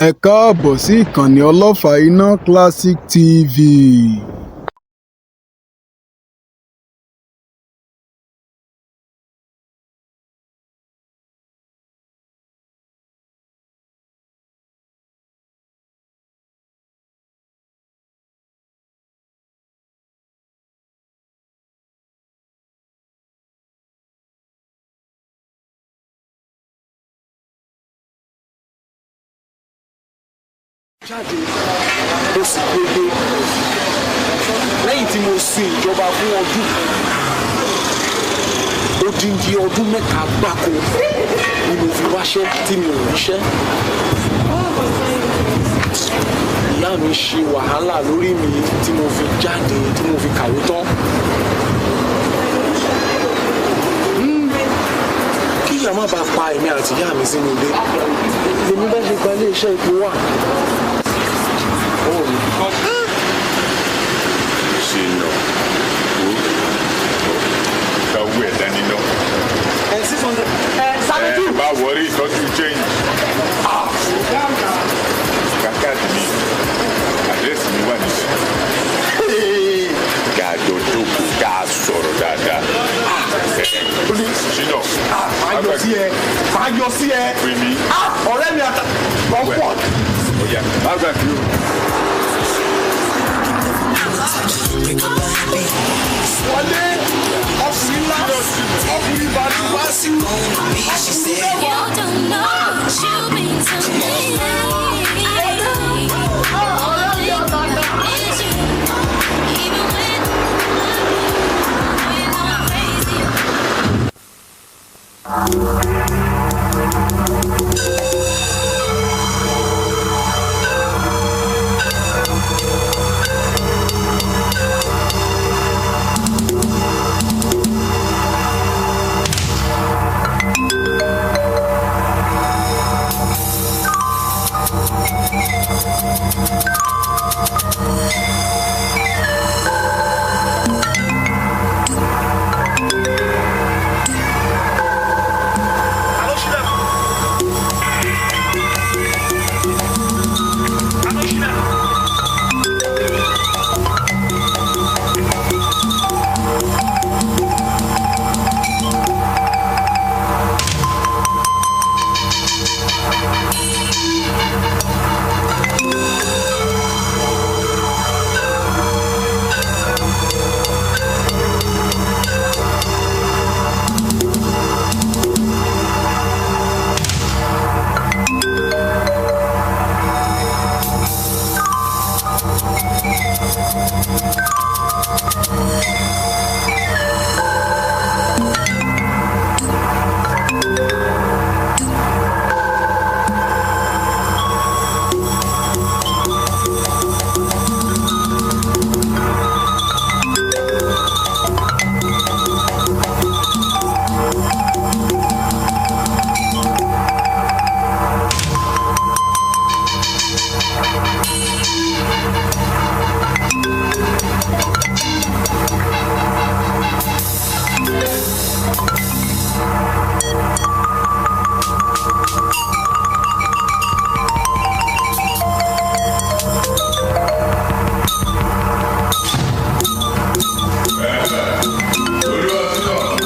Ẹ káàbọ̀ sí ìkànnì Ọlọ́fà Iná Classic TV. Jáde, mo sì gbégbé lẹ́yìn tí mo sin ìjọba fún ọdún kan, odindi ọdún 3 gbáko ni mo fi wáṣẹ́ tí mi ò ríṣẹ́. Ìyá mi ṣe wàhálà lórí mi tí mo fi jáde, tí mo fi kàwé tán. Kí ìyá má bàa pa èmi àti ìyá mi sínú ilé, lèmi bá ṣe gba iléeṣẹ́ ipò wà. Ṣe nà ó ká owó ẹ̀ dání náà. Ẹ 600 ẹ sáré Ẹ jù. Bá wọrí ìtọ́jú change. Kákàdì mi, àdírẹ́sì mi wà níbẹ̀. Ká jọ jókòó, ká sọ̀rọ̀ dáadáa. Ṣínà. Máa yọ sí ẹ, máa yọ sí ẹ. Pè mí. Ọ̀rẹ́ mi àtà ọ̀pọ̀. Ọ̀yà, má gbàgbé o. Wọlé, ọkùnrin ńlá, ọkùnrin balùwàsí, ọkùnrin mẹ́wàá. You don't know what you mean to me. All I think about is you. Even when I'm crazy.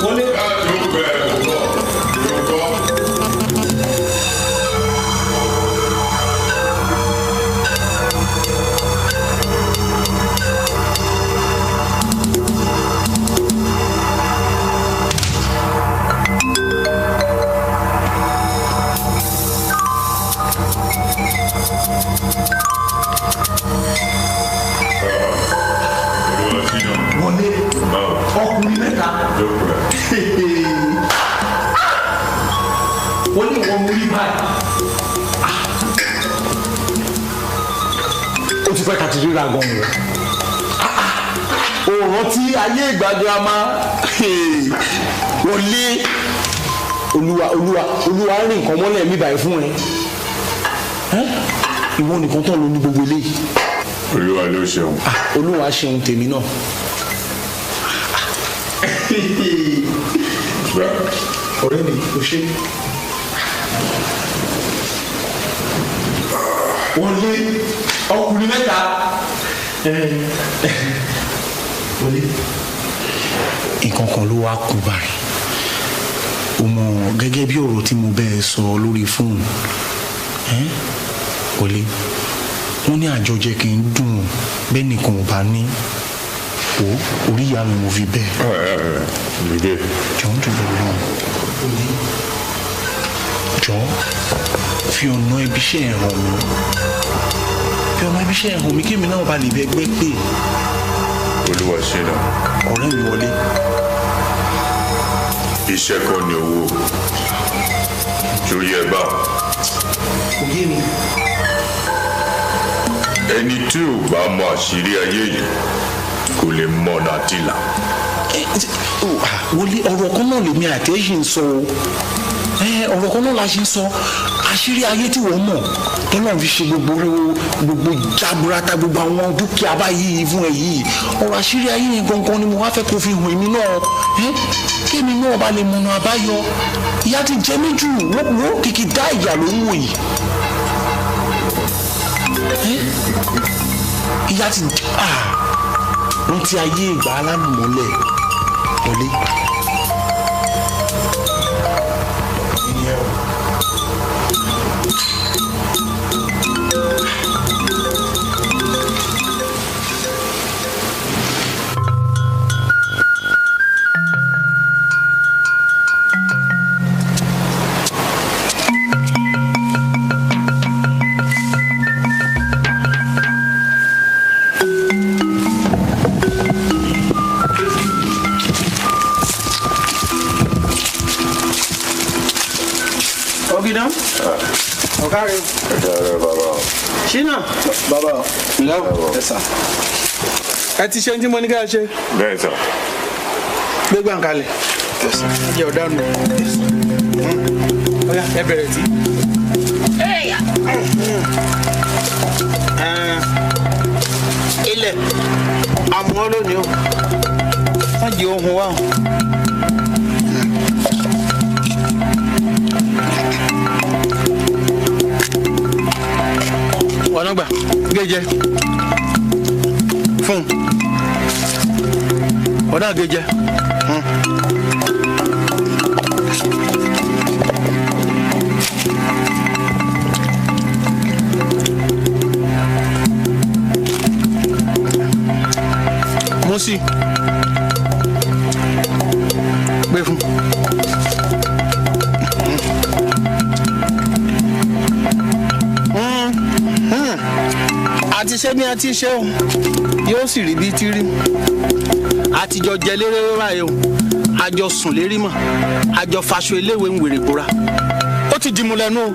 Wọlé. Ká jókòó ẹ̀ kò bọ̀. Jókòó. Olúwa ṣínà. Wọlé, Báwo? ọkùnrin mẹ́ta. Jókòó ẹ̀. Wọ́n ní ìwọ mú rí báyìí. Ó ti pẹ́ ká ti ríra gan-an o. Ò rántí ayé ìgbà girama? Wọlé, olúwa, olúwa, olúwa rìn nǹkan mọ́lẹ̀ mi báyìí fún ẹ. Ìwọ nìkan tán ló ní gbogbo eléyìí. Olúwa ló ṣeun. Olúwa ṣeun tèmi náà. Gbà. Ọ̀rẹ́ mi, o ṣe. Wọlé ọkùnrin mẹ́ta. Wọlé. Nǹkan kan ló wá kú báyìí. O mọ̀ gẹ́gẹ́ bí ọ̀rọ̀ tí mo bẹ́ẹ̀ sọ lórí fóònù. Wọlé, wọ́n ní àjọjẹ kì í dùn bẹ́ẹ̀ nìkan ò bá ní. O orí ìyá mi mo fi bẹ́ẹ̀. Jọ̀ọ́ ń dùn lọ́wọ́. Jọ̀ọ́ fi ọ̀nà ibi iṣẹ́ ẹ̀ hàn mí. Fi ọ̀nà ibi iṣẹ́ ẹ̀ hàn mí kí èmi náà bá lè bẹ gbẹ́ pé. Olúwa ṣe náà. Ọ̀rẹ́ mi wọlé. Iṣẹ́ kọ́ ni owó. Torí ẹ bá. Òye mi. Ẹni tí ò bá mọ àṣírí ayé yìí kò lè mọ ọ̀nà àtìlà. Wọlé, ọ̀rọ̀ kan náà lèmi àti ẹ̀ ṣì ń sọ o. Ọ̀rọ̀ kan náà la ṣe ń sọ. Àṣírí ayé tí wọ́n mọ̀ tọ́lọ́run fi ṣe gbogbo jaburata gbogbo àwọn dúkìá báyìí fún ẹ yìí. Ọ̀rọ̀ àṣírí ayé yẹn gangan ni mo wá fẹ́ kó fi hàn èmi náà. Kémi náà bá lè mọ̀nà àbáyọ. Ìyá ti jẹ mí jù, wọ́n kìkì dá ìyà ló ń wò yìí. Ìyá ti rántí ayé ìgbà alálùmọ́lẹ̀ wọlé. Ọ̀gídán. Ọ̀kárẹ̀. Ẹ káàárọ̀ bàbá o. Ṣínà. Bàbá o. Ǹlẹ́ o. Ẹ sà. Ẹ ti ṣe ohun tí mo ní ká ṣe. Bẹ́ẹ̀ sà. Gbégbá ń kalẹ̀. Ẹ sà. Ẹ jẹ́ ọ̀daràn. Ọ̀yá ẹ bẹ̀rẹ̀ tí. Ilẹ̀ àmọ́ lónìí o. Wọ́n jẹ́ ohun wa o. Ọ̀nà gbà gẹ́jẹ́ fún ọ̀nà gẹ́jẹ́. Mú sí gbé fún. Àti ṣé bí a ti ṣe o yóò sì rí bí ti rí. Àtijọ́ jẹ lérè báyìí o, àjọ sùn lérí mọ̀, àjọ faṣọ eléwé ń wèrè bora. Ó ti dìmú lẹ́nu o,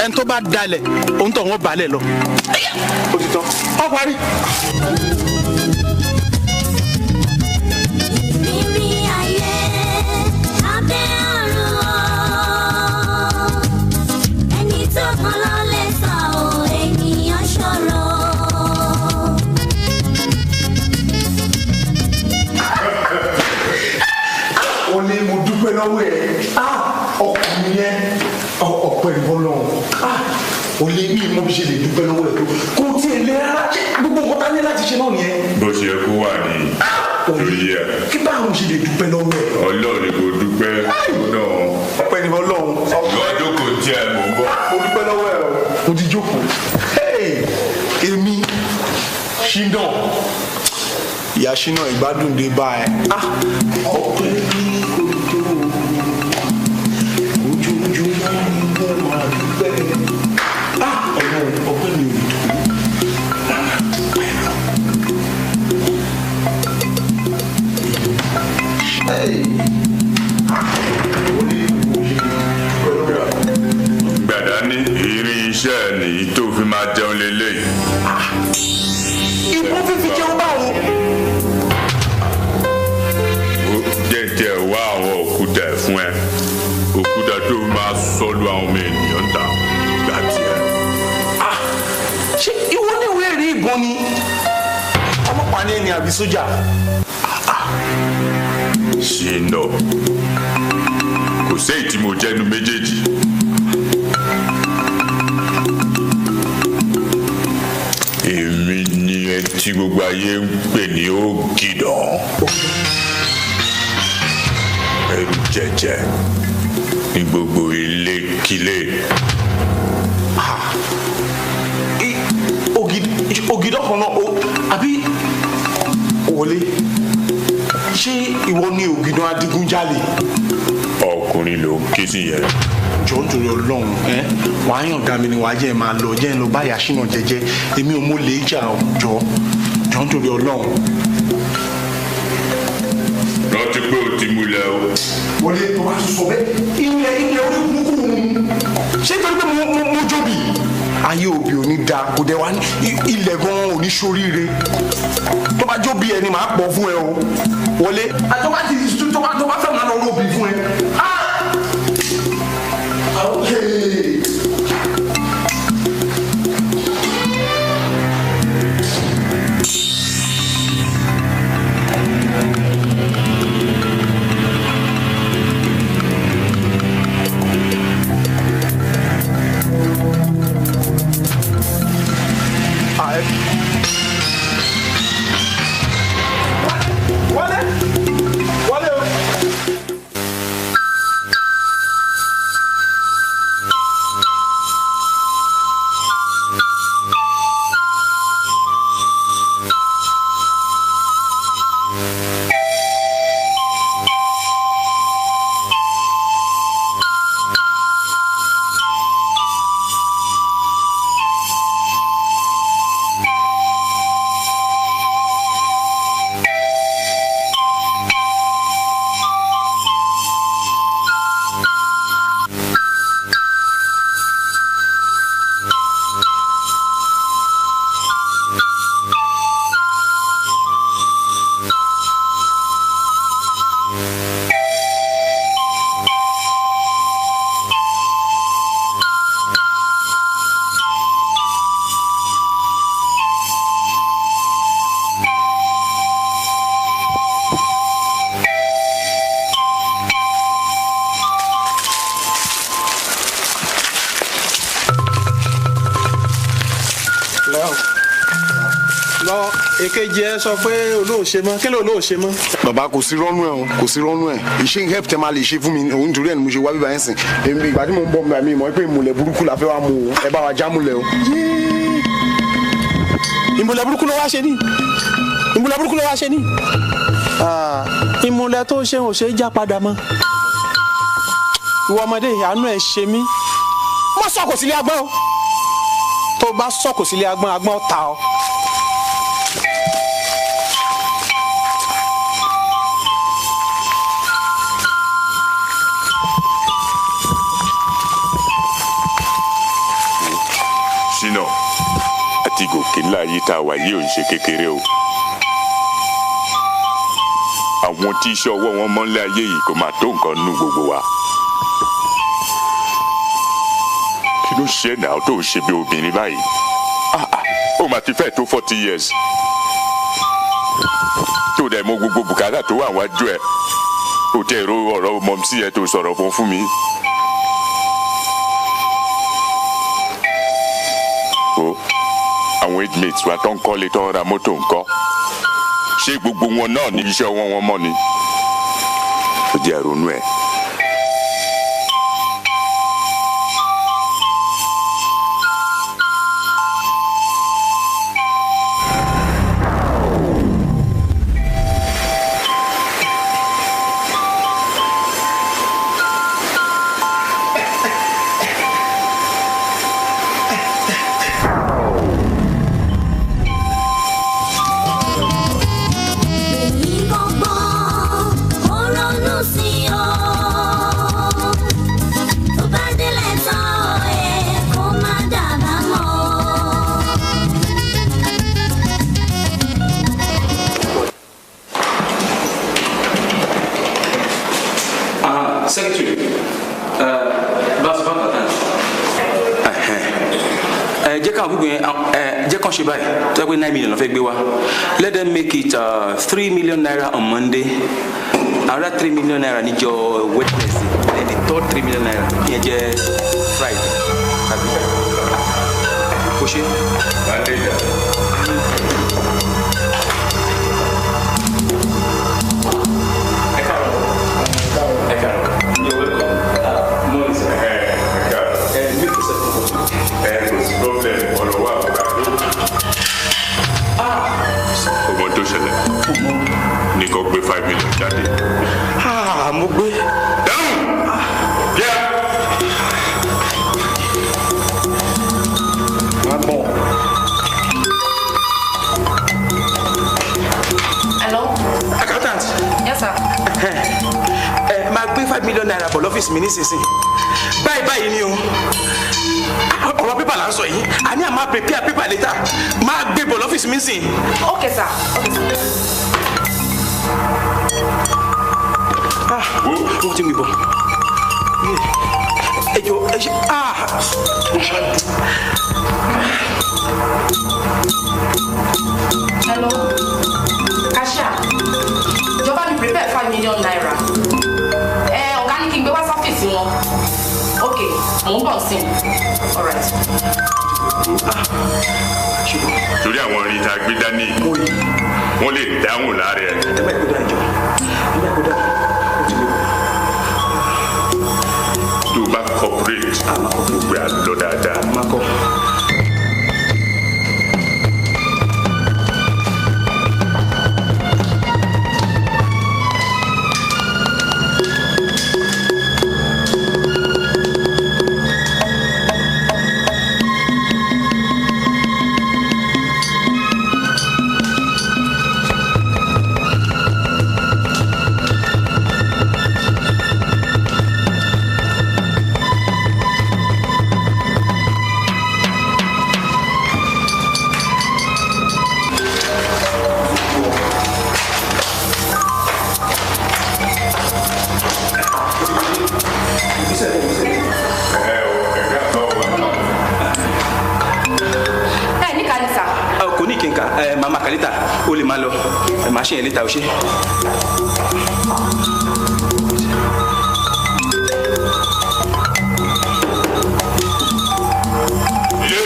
ẹni tó bá dalẹ̀ òun tó wọ́n balẹ̀ lọ. Ó ti tán. Ó parí. Mímí ayé abẹ́ ọ̀run o. Ẹni tó kàn ló lè sọ ọ́, ènìyàn ṣòro. Ó ní mo dúpẹ́ lọ́wọ́ ẹ̀. Ọkùnrin yẹn ọ̀pẹ ìbọn lọ́wọ́. Ó lé mi mo ṣe lè dúpẹ́ lọ́wọ́ ẹ̀ tó. Kò tiẹ̀ lè rárá ṣé gbogbo nǹkan tá a ní láti ṣe náà nìyẹn. Bó ṣe yẹ kó wà ní lórí ẹ. Kí báwo ṣe lè dúpẹ́ lọ́wọ́ ẹ̀? Ọlọ́run ni kò dúpẹ́ náà. Ọpẹ́ ni Ọlọ́run. Ìwọ jókòó tí ẹ mò ń bọ̀. Mo dúpẹ́ lọ́wọ́ ẹ̀ o. Mo ti jókòó. Èmi Ṣínà. Ìyá Ṣínà ìgbádùn dé bá ẹ. Ọpẹ́ ní ojú ojoojúmọ́ ni mo máa dúpẹ́. Ọlọ́run ọpẹ́ mi ò tó. Gbàdá ní irin iṣẹ́ nìyí tó fi máa jẹun lélẹ́yìí. Ìbọn fífi jẹun báwo? Ó jẹ́ tiẹ̀ wá àwọn òkúta ẹ̀ fún ẹ. Òkúta tó fi máa sọ́lu àwọn ọmọ ènìyàn ta gbà tiẹ̀. Ṣé ìwọ ní ìwé ẹ̀rí ìbọn ni? Ọlọ́pàá ní ẹni àbí sójà? Ṣìnà kò séyìí tí mo jẹ́nu méjèèjì. tí gbogbo ayé ń pè ní Ògìdán. Ẹrù jẹjẹ ní gbogbo ilé kílé. Ògìdán kan náà àbí Wọlé, ṣé ìwọ ni Ògìdán adigunjalè? Ọkùnrin ló ń ké sí yẹn. Jọ ń torí Ọlọ́run ẹ, wàá yàn dá mi ni, wàá jẹ́ ẹ máa lọ, jẹ́ ẹ lọ báyà sínú jẹ́jẹ́. Èmi ò mú lè jà ọ, jọ jọ ń torí Ọlọ́run. Rántí pé o ti múlẹ̀ o. Wọlé, tó bá tún sọ bẹ́ẹ̀, ilẹ̀ orí burúkú òun ṣé torí pé mo jóbi ayé òbí ò ní da, kò dẹ̀ wá ní ilẹ̀ gan-an ò ní ṣoríire. Tó bá jóbi ẹni màá pọ̀ fún ẹ o, Wọlé. Tó bá ti tó bá fẹ́ máa lọ róbì fún ẹ. Ah! Okay. Wọlé, Wọlé o. Lọ èkejì ẹ sọ pé olóòṣe mọ, kí ló olóòṣe mọ? Bàbá, kò sí rọ́nú ẹ̀ o, kò sí rọ́nú ẹ̀. Ìṣe help tẹ máa lè ṣe fún mi òun, nítorí ẹ̀ ni mo ṣe wá bíbá yẹn sìn. Èmi ìgbà tí mo ń bọ̀ mi mọ̀ pé ìmùlẹ̀ burúkú la fẹ́ wá mu o. Ẹ bá wa já múlẹ̀ o. Ìmùlẹ̀ burúkú ló wá ṣe ní, ìmùlẹ̀ burúkú ló wá ṣe ní. Ìmùlẹ̀ tó ṣe ò ṣe é já padà mọ́. Ìwọ ọmọdé, àánú ẹ̀ ṣe mí. Má sọ̀kò sílé agbọ́n o. Tó bá sọ̀kò sílé agbọ́n, agbọ́n ta ọ. Ṣínà àti gòkè ńlá yìí tá a wà yìí ò ń ṣe kékeré o. Àwọn tí iṣẹ́ ọwọ́ wọn mọ́lẹ̀ ayé yìí kò máa tó nǹkan nú gbogbo wa. Kí ló ṣe náà tó ń ṣe bí obìnrin báyìí? Ah, ah, ó máa ti fẹ́ tó 40 years tó dẹ̀ mọ gbogbo bùkátà tó wà wájú ẹ̀. Ó tẹ̀ ro ọ̀rọ̀ mọ̀mísí ẹ̀ tó sọ̀rọ̀ fún mi. O àwọn age mates wa tó ń kọ́lé, tó ń ra mọ́tò ńkọ́? Ṣé gbogbo wọn náà ní iṣẹ́ ọwọ́ wọn mọ́ ni? Ó jẹ́ ronú ẹ̀. Èyí kọ́gbọ́n, ó ronú sí ọ. Tó bá délẹ̀ tán ẹ̀, kó má dàbà mọ́. Secretary, bá bank account. Ẹ jẹ́ káwọn gbogbo yẹn, ẹ jẹ́ kàn ṣe báyìí, tó yẹ pé 9 million ló fẹ́ gbé wá. Let them make it ₦3 million on Monday, another ₦3 million níjọ́ Wednesday, then the third ₦3 million ìyẹn jẹ́ Friday. Tàbí kò ṣe. Manager. Ẹ kò sí problem, ọ̀rọ̀ wà gbà tó. Ọmọ tó ṣẹlẹ̀ ní kò gbé 5 million jáde. Ah, mo gbé. Dáhùn! Yá! Má bọ̀. Hello? Accountant. Yes, sir. Ẹ máa gbé ₦5 million bọ̀ lọ́fíìsì mi nísinsìnyí. Báyìí báyìí ni o. Ọ̀rọ̀ paper là ń sọ yìí. A ní àmà prepare paper later. Máa gbé bọ̀ lọ́fíìsì mi nísìnyí. Okay, sir. Okay, sir. Ah, wọ́n ti ń gbé bọ̀. Ẹ jọ ẹ ṣe ah. Hello? Cashier. Ìjọba mi prepare ₦5 million. Ẹ ọ̀gá ní kí n gbé wá sọ́fíìsì wọn. Okay, mò ń bọ̀ sí i. All right. Torí àwọn irin tá a gbé dání, wọ́n lè dáhùn lára ẹ̀. Ẹ bá ìkó dá ìjọ. Ẹ bá ìkó dá. Ó ti gbé bọ̀. Tó o bá cooperate, gbogbo ẹ̀ á lọ dáadáa. Má kọ́. Ẹ o, ẹ̀ka àbá wa. Ẹ ní ká ní sir. Kò ní kí n kà ẹ màmá kàlítà o lè máa lọ ẹ máa ṣe yẹn létà o ṣe. Ilé.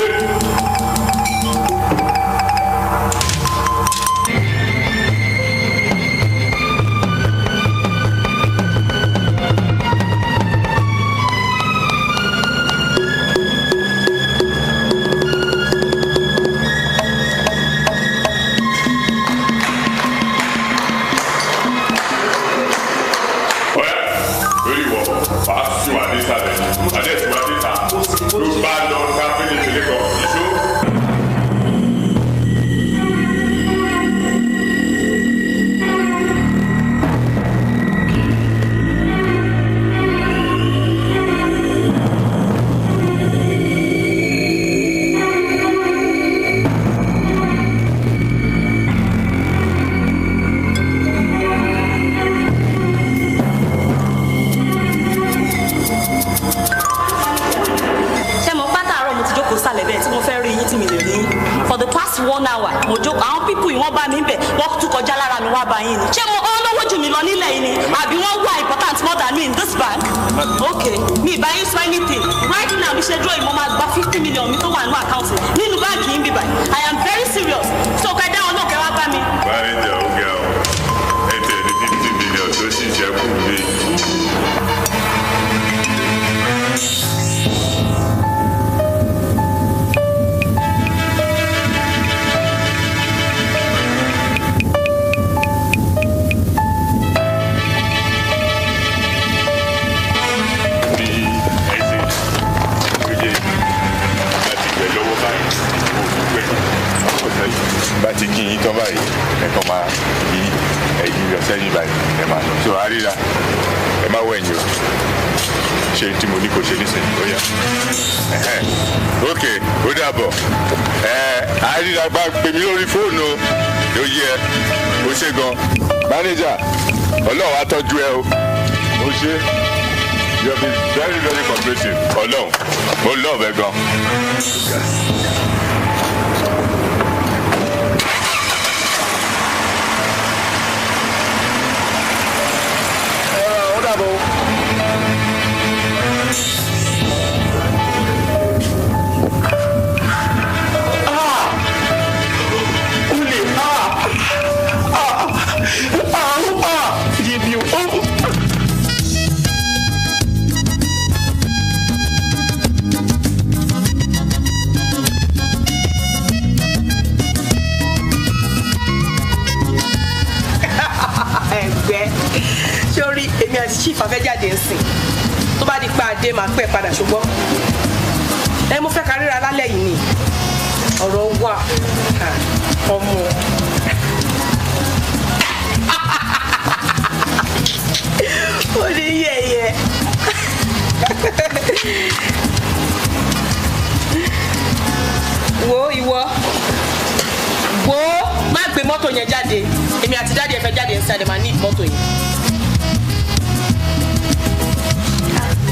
Ọ̀yá, lórí ìwọ, wàá sùn àdé sálẹ̀ ni, àdé sùn àdé ta, ló bá lọ ká fẹ́lẹ́fẹ́lẹ́ kan, ìṣó. Ṣé mo pátá àárọ̀ mo ti jókòó sálẹ̀ bẹ́ẹ̀ tí mo fẹ́ rí yín tí mi lè rí yín for the past one hour? Mo jókòó, àwọn people yìí wọ́n bá mi bẹ̀, wọ́n tún kọjá lára mi wá bá yín ni. Ṣé mo olówó jù mí lọ nílẹ̀ yìí ni, àbí wọ́n wà important more than me in this bank? Okay, mi ì bá yín sọ anything right now. Mi ṣe dúró yìí, mo máa gba 50 million mi tó wà nínú account nínú báǹkì yín bíbáyìí. I am very serious, so kẹ́ dáhùn náà, kẹ́ wá bá mi. Manager, ó ga ọ, ẹ tẹ̀ ní 50 million tó sì ṣẹ́kù mi. Bí ẹ ṣe lóye láti gbẹ lọ́wọ́ báyìí, òdùgbẹ́ ọ̀sẹ̀ yìí bá ti kí yín tán báyìí, ẹ kàn máa yí ẹ̀yìn lọ sẹ́yìn báyìí, ẹ máa lọ. So àríra, ẹ má wẹ̀yìn o. Ṣe tí mo ní kò ṣe nísìnyí, ó yá. Ẹ̀hẹ́n. Ok, ó dàbọ̀. Ẹ àríra, bá pè mí lórí fóònù o, yóò yẹ ẹ. Ó ṣe gan. Mánéjà, Ọlọ́run á tọ́jú ẹ o. Ó ṣe. You have been very very cooperative. Ọlọ́run, mo love ẹ gan. Ó dàbọ̀ o. Olè ah ah ah ah yé mi o. jáde ń sìn. Tó bá di pa adé máa pẹ́ padà ṣùgbọ́n. Ẹ mo fẹ́ ká ríra lálẹ́ yìí ni. Ọ̀rọ̀ wà ọmọ. Ó ní yẹ̀yẹ́. Wo ìwọ. Wo má gbé mọ́tò yẹn jáde. Èmi àti dáàdi ẹ fẹ́ jáde ń sáré máa ní mọ́tò yẹn.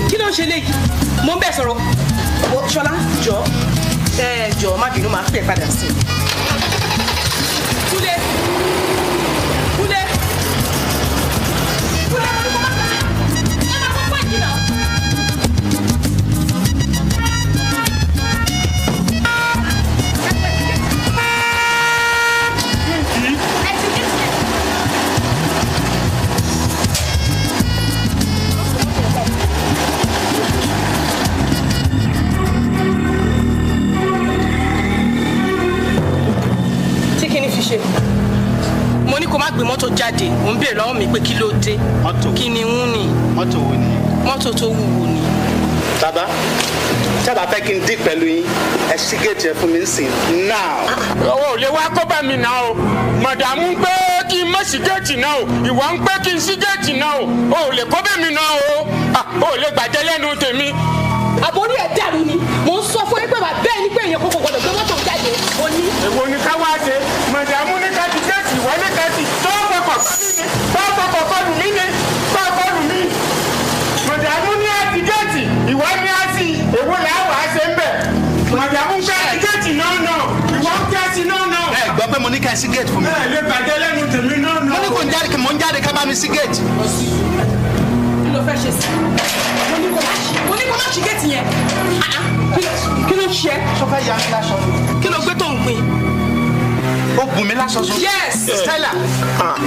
Kí ló ń ṣe léyìí? Mo ń bẹ̀ sọ̀rọ̀. Ṣọlá jọ ẹ jọ má bínú máa pè padà sí i. Kúlẹ̀ Kúlẹ̀ Kúlẹ̀ mo ní kó má bẹ̀rẹ̀ ẹ máa kó pàǹkì náà. Mo ní kó má gbé mọ́tò jáde, ò ń béèrè lọ́wọ́ mi pé kí ló dé. Kí ni ń ní? Mọ́tò wo ni? Mọ́tò tó wúwo ni. Bàbá, sábà fẹ́ kí n dí pẹ̀lú yín, ẹ ṣí géètì ẹ fún mi sìn now. Ọwọ́ ò lè wá kó bá mi náà o. Màdàmú ń pé kí n má ṣí géètì náà o. Ìwọ ń pé kí n ṣí géètì náà o. O ò lè kó bẹ́ mi náà o. O ò lè gbàjẹ́ lẹ́nu tèmi. Àbórí ẹ̀ dàrú ni, mò ń sọ fún yín pé bàbá bẹ́ẹ̀ ni pé èèyàn kókò gbọdọ̀ gbé mọ́tò jáde. O ní. Èwo ni ká wá ṣe? Màdàmú ní ká ti géètì, ìwọ ní ká ti tó fọkàn kọ́ mi ni, tó fọkàn kọlù mí ni, tó kọlù mí. Màdàmú ní á ti géètì, ìwọ ní á ti, èwo là á wà á ṣe ń bẹ̀? Màdàmú ká ti géètì náà náà, ìwọ ń ká sí náà náà. Ẹ gbọ́ pé mo ní ká sí géètì fún mi. Ẹ lè bàjẹ́ lẹ́nu tèmi náà náà. Mo ní kò ń jáde, mò ń jáde ká bá mi sí géètì. Kí ló fẹ́ ṣe sí? Mo ní kó má ṣí géètì yẹn. Kí ló ṣe? Sọ fẹ́ ya mi láṣọ. Kí ló gbé tó ń gbin? Ó bùn mí láṣọ sọ. Yes. Stella.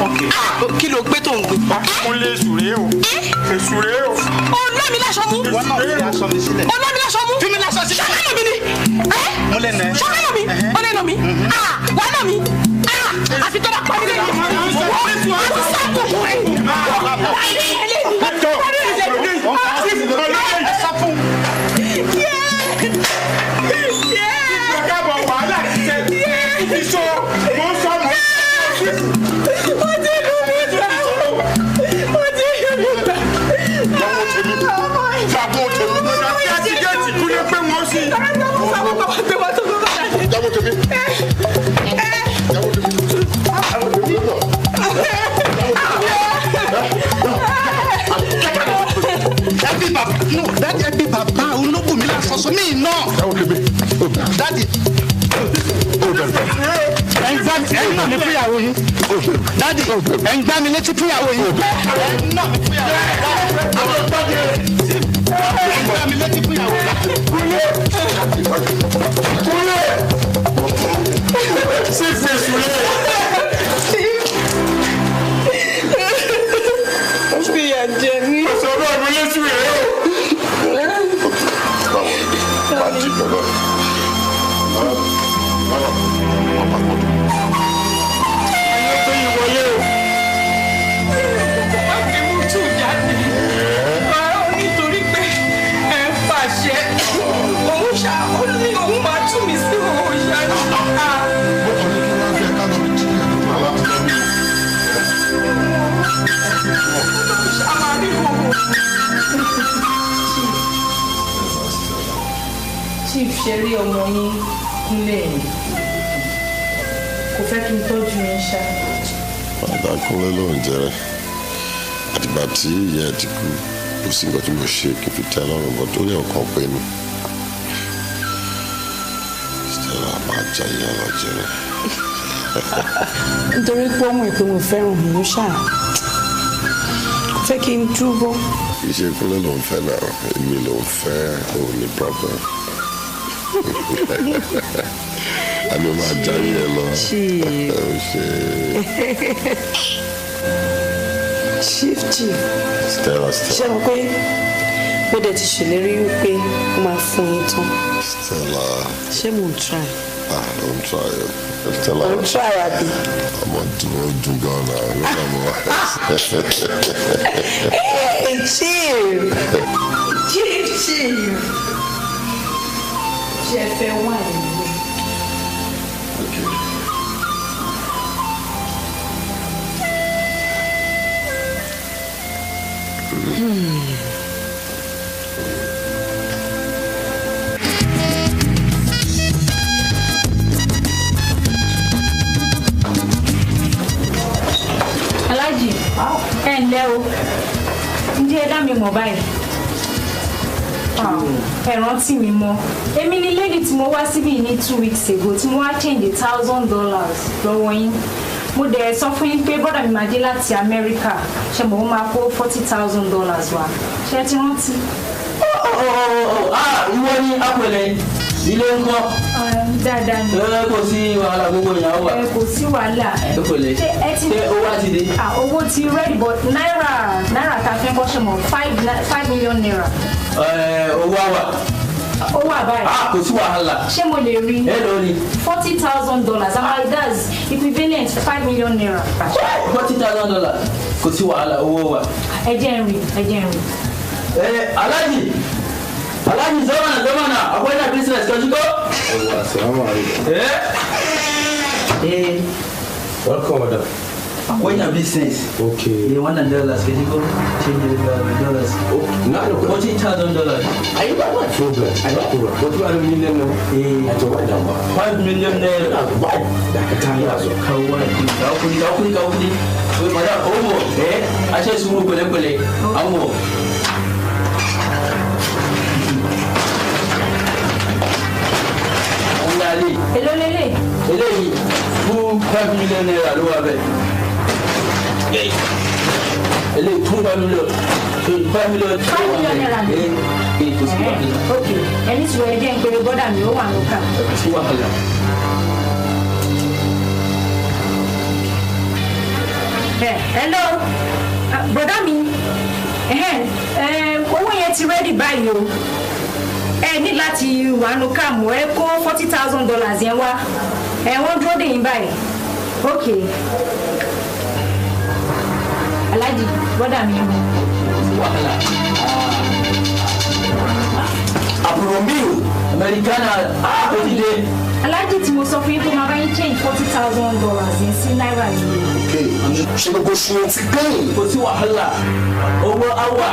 Okay. Kí ló gbé tó ń gbin? Mo lè sùré o. Èsùré o. Ó ná mi láṣọ mú. Wọ́n náà fi aṣọ mi sílẹ̀. Ó ná mi láṣọ mú. Fi mi láṣọ sílẹ̀. Ṣọ́kẹ́ nà mí ni. Mo lè nà ẹ́. Ṣọ́kẹ́ nà mí. Ó lè nà mí. Wà á nà mí. Àfi tó bá pa mí lẹ́yìn. Wọ́n á sábò wọ́n. No, daddy, ẹbí bàbá olóbù mi lásán sọ mí náà. Daddy. Ẹ ń nà mí fúyàwó yín. Daddy, ẹ ń gbá mi létí fúyàwó yín. Ẹ ń nà mí fúyàwó yín. Ẹ ń gbá mi létí fúyàwó yín. Kúnlé. Kúnlé. Ṣé fèsì rẹ̀? Ó fi ìyà jẹ mí. Ó sọ bẹ́ẹ̀ mi létí rẹ̀ o. Báwo ni máa di pẹ̀lú ẹ̀? Ayé tó yí wọlé o. Kò má fi mú tù jáde. Nítorí pé ẹ ń pàṣẹ. Òun ṣá ó ní òun máa tú mi sí òun ṣá. Chief ṣe rí ọmọ yín kúnlẹ̀ yìí kò fẹ́ kí n tọ́jú yín ṣá. Bàbá Kúnlé ló ń jẹrẹ àtìgbà tí ìyá ẹ ti kú kò sí nǹkan tí mo ṣe kí n fi tẹ́ lọ́rùn bọ́ tó ní ọ̀kan pé ni Stella máa jayé lọ jẹrẹ. Nítorí pé ọmọ ìpè mo fẹ́ràn òun ṣá kò fẹ́ kí n dúró. Iṣẹ́ Kúnlé ló ń fẹ́ náà, èmi ló ń fẹ́, òun ní problem. Àmì máa jayé ẹ lọ. Ṣe. Chief Chief. Stella Stella. Ṣé mo pé mo dẹ̀ ti ṣèlérí wípé mo máa fún yín tán. Stella. Ṣé mo ń try? Ah, don't try it. Stella. Don't try, Abi. Ọmọ dùn ó dùn gan náà lọ́nà mọ́. Hey, Chief. Chief, Chief. Ṣé ẹ fẹ́ wine ni? Okay. Aláàjì, ẹ ǹlẹ́ o, ǹjẹ́ ẹ dá mi mọ̀ báyìí? Ẹ rántí mi mọ́. Èmi ni lady tí mo wá síbí ní 2 weeks ago tí mo wá change $1,000 lọ́wọ́ yín. Mo dẹ̀ sọ fún yín pé brother mi máa dé láti Amẹ́ríkà, ṣe mo máa kó $40,000 wá. Ṣé ẹ ti rántí? Ah, ìwọ ni apẹlẹ ilé ńkọ́? Dáadáa ni. Ẹ kò sí wàhálà, gbogbo ìyàwó wa. Ẹ kò sí wàhálà. Ẹ kò lè. Ṣé ẹ ti Ṣé owó á ti dé? Ah, owó ti ready, but náírà ta fẹ́ kọ́ ṣe mọ̀ 5 million naira. Ẹ owó á wà. Ó wà báyìí. Ah, kò sí wàhálà. Ṣé mo lè rí? Èló ni? $40,000, and that's equivalent 5 million naira. $40,000, kò sí wàhálà, owó wà. Ẹ jẹ́ n rí, ẹ jẹ́ n rí. Ẹ Alhaji, Alhaji, zamana zamana, akwai na business, ka shigo. Assalamu alaikum. Eh? Eh. Welcome, madam. Akwai na business. Okay. Eh, wannan dollars, ka shigo. Change the dollars. Na da kuɗi. $40,000. Ai ba ba problem. Ai ba problem. Wato ba million ne. Eh. A to ba da ba. 5 million naira. Ba da ka ta yi zo. Kawo wani kudi, kawo kudi, kawo kudi, kawo kudi. Wai madam, omo, eh, a ce su kule kule. Ango. Ndali. Èló lélẹ̀? Eléyìí fún 5 million naira ló wà bẹ́ẹ̀. Eléyìí fún 5 million. 5 million. 5 million naira ni. Eh, kò sí wàhálà. Ok, ẹni tí wọ́n ẹ jẹ́ ń pe brother mi, ó wà lókà. Kò sí wàhálà. Ẹ hello, brother mi, owó yẹn ti ready báyìí o. Ẹ ní láti wà nù káàmù, ẹ kó $40,000 yẹn wá. Ẹ wọ́n dúró dè yín báyìí. Ok. Alhaji, brother mi. Wàhálà. Àbúrò mi o, Americana, ó ti dé. Alhaji tí mo sọ fún yín pé máa bá yín change $40,000 yẹn sí náírà yìí. Ṣe gbogbo ṣe ti gbé. Kò sí wàhálà. Owó á wà,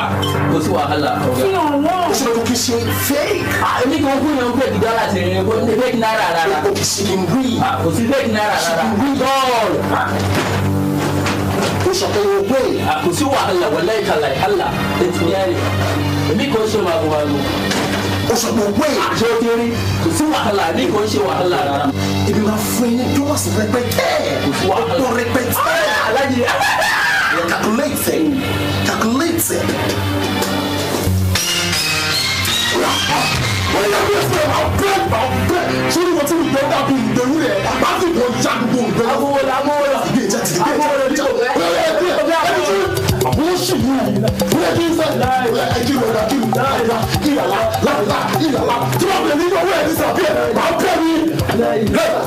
kò sí wàhálà. Fi hàn wọ́n. Ó ṣe lọ́dún kí ṣe fake. Èmi kan kú yẹn fake dọ́là sí ni, kò ní fake náírà rárá. Kò kì í ṣe kí n rí. Kò sí fake náírà rárá. Bọ́ọ̀lù. Ó sọ pé o gbé. Kò sí wàhálà, wallahi tallahi Allah gaskiya ne. Èmi kò ṣe màgòmágó. Ó sọ pé o gbé. Ṣé o ti rí? Kò sí wàhálà, èmi kò ṣe wàhálà rárá. Ibi máa fún ẹ ní dọ́làsì rẹpẹtẹ. Kò sí wàhálà. Ọ̀pọ̀ rẹpẹtẹ. Alájí. Calculate it. Calculate it. Wọ́n yà bí ẹsẹ̀ máa bẹ́ẹ̀ máa bẹ́ẹ̀. Sórí wọn tí mo gbọ́ dàbí ìdẹ̀rú rẹ̀, máa fi ìbọn já gbogbo ìgbẹ́. Amówó lọ. Ìgbé ìjà ti dìde. Amówó lọ bí kò fẹ́. Àwọn sì wù ú. Bóyá kí n sẹ́, ẹ kí ló dá kí ló dá ìlàlá láìlá ìlàlá. Tí wọ́n bẹ̀rẹ̀ nínú owó ẹ̀ ní sàbí ẹ̀, máa bẹ́ẹ̀ ni.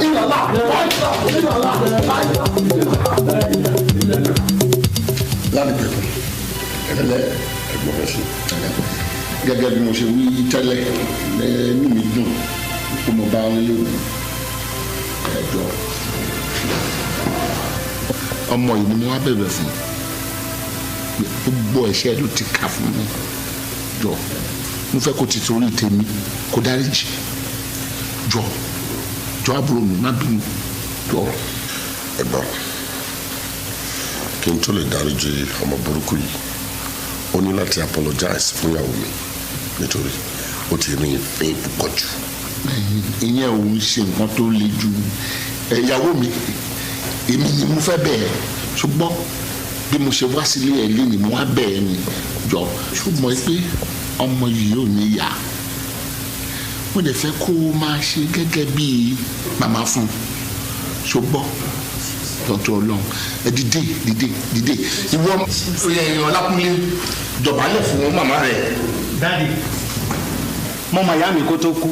Ìlàlá láìlá ìlàlá láìlá. Láti pẹ̀kun ẹ̀lẹ́ ẹ̀gbọ́n rẹ̀ sí. Gẹ́gẹ́ bí mo ṣe wí tẹ́lẹ̀, inú mi dùn kó mo bá wọn lónìí. Ẹ̀jọ̀ ọmọ yìí ni mo wá bẹ̀bẹ̀ fún, gbogbo ẹ̀ṣẹ̀ ló ti kà fún mi. Jọ, mo fẹ́ kó ti torí tèmi kó dáríjì. Jọ, jọ, àbúrò mi, má bínú, jọ. Ẹ̀gbọ́n, kí n tó lè dáríjì ọmọ burúkú yìí, ó ní láti apologize fún ìyàwó mi, nítorí ó ti rin ìfẹ́ púpọ̀ jù. Ìyẹn ò ń ṣe nǹkan tó le jù. Ìyàwó mi, èmi ni mo fẹ́ bẹ̀ẹ́, ṣùgbọ́n bí mo ṣe wá sílé ẹ̀ lé ni mo wá bẹ̀ẹ́ ni. Jọ, ṣùgbọ́n pé ọmọ yìí ò ní yá, mo lè fẹ́ kó o máa ṣe gẹ́gẹ́ bí màmá fún un, ṣùgbọ́n tọ́tọ́ Ọlọ́run, ẹ dìde, dìde, dìde. Ìwọ Ọlákúnlé, dọ̀bálẹ̀ fún màmá rẹ̀. Daddy, mo mọ̀ ìyá mi kó tó kú,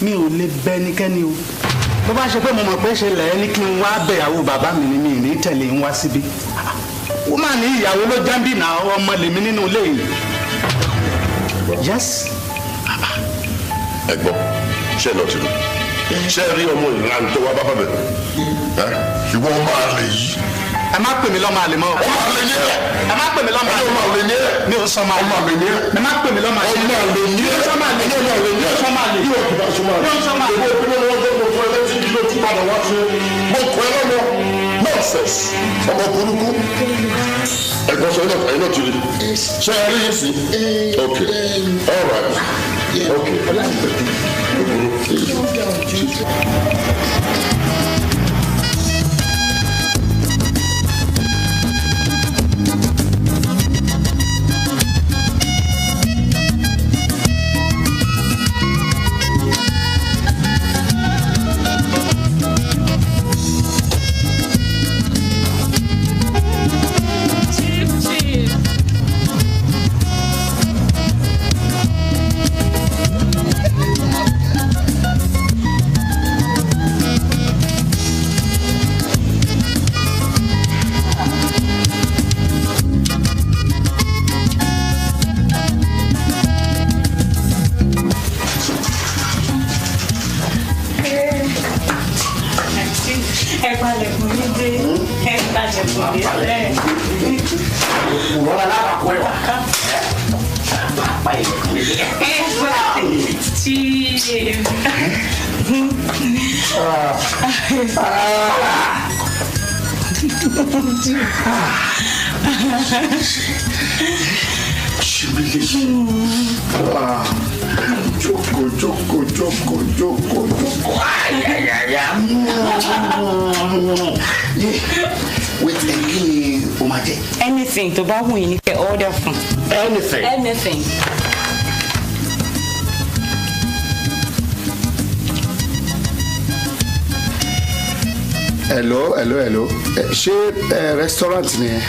mi ò lè bẹ́ ẹnikẹ́ni o. Bó bá ṣe pé mo mọ̀ pé ṣe lẹ̀ ẹ́ ní kí n wá bẹ̀yàwó bàbá mi ni mi ní tẹ̀lé ń wá síbí. Ó mà ní ìyàwó ló jẹ́ńbì náà, ọmọ lèmi nínú ilé yìí. Yes. Ẹ̀gbọ́n, ṣé ẹ lọ tìlú? Ṣé ẹ rí ọmọ ìlànà tó wá bá bàbẹ? Ìwọ ọmọ àlè yìí. Ẹ má pè mí lọ́mọ àlè mọ́. Ọmọ àlè ni ẹ. Ẹ má pè mí lọ́mọ àlè. Ọmọ àlè ni ẹ. Mi ò sọ máa. Ọmọ àlè ni ẹ. Ẹ má pè mí lọ́mọ àlè. Ọmọ àlè ni ẹ. Mi ò sọ máa lè. Ọmọ àlè ni ẹ. Mi ò sọ máa lè. Bí o kì bá sọ máa lè. Mi ò sọ máa lè. Ìwọ ìpínlẹ̀ wọn tó mọ fún ẹ létí kí ló tún padà wá sí. Mo kọ ẹ lọ́mọ. Nonsense. Ọmọ burúkú. Ẹ̀gbọ́n sọ ẹ̀yin náà ti rí. Ṣé ẹ rí yìí sí? Ok. All right. Ok. Chief, chief. Ẹ palẹ̀kùn mi dé, ẹ palẹ̀kùn mi dé. Òwúrọ̀ alábàákọ́ ẹ̀ wá. Bàbá ilẹ̀kùn mi dé. Ẹ palẹ̀ chief. Jókòó, jókòó, jókòó, jókòó, jókòó. Ayayaya. Wait, kí ni o máa jẹ? Anything tó bá wù yín ni kẹ́ order fún. Anything. Anything. Hello, hello, hello. Ṣé restaurant ni ẹ?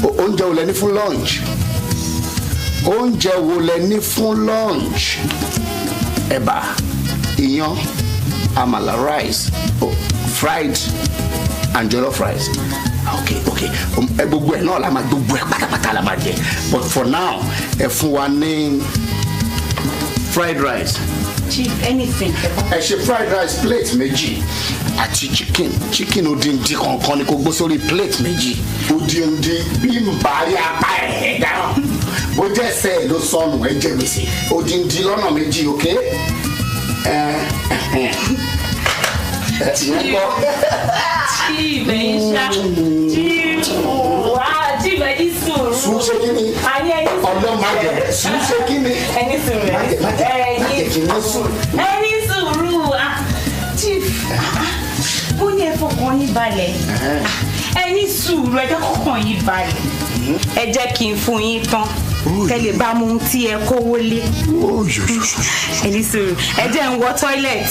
Oúnjẹ wo lẹ ní fún lunch? Oúnjẹ wo lẹ ní fún lunch? Ẹ̀bà, iyán, àmàlà, rice, oh, fried and jollof rice. Okay, okay. Ẹ gbogbo ẹ̀ náà la máa, gbogbo ẹ̀ pátápátá la máa jẹ. But for now, ẹ fún wa ní fried rice. Chief, anything. Ẹ ṣe fried rice plate méjì àti chicken. Chicken odindi kankan ni kò gbó sórí plate méjì. Odindi bí n bá rí apá ẹ̀ dáhùn. Bó jẹ́ ẹsẹ̀ ẹ̀ ló sọnù, ẹ jẹ gbèsè. Odindi lọ́nà méjì, ok? Ẹ ẹ ìyẹn kọ́. Chief, ẹ̀yin ṣá. Chief, wá, chief, ẹ̀yin sùúrù. Sùúrù ṣe kí ni? Àní ẹ̀yin sùúrù. Ọlọ́run má jẹ. Sùúrù ṣe kí ni? Ẹ̀yin sùúrù. Má jẹ, má jẹ, má jẹ kí n ní sùúrù. Ẹ̀yin sùúrù. Ah, chief, mo ní ẹ fọkàn yín balẹ̀. Ẹ̀yin sùúrù, ẹ jẹ́ kọ́kàn yín balẹ̀. Ẹ jẹ́ kí n fún yín tán. Kẹ́ lè bá mu ohun tí ẹ kówó lé. Ẹ ní sùúrù, ẹ jẹ́ ń wọ toilet.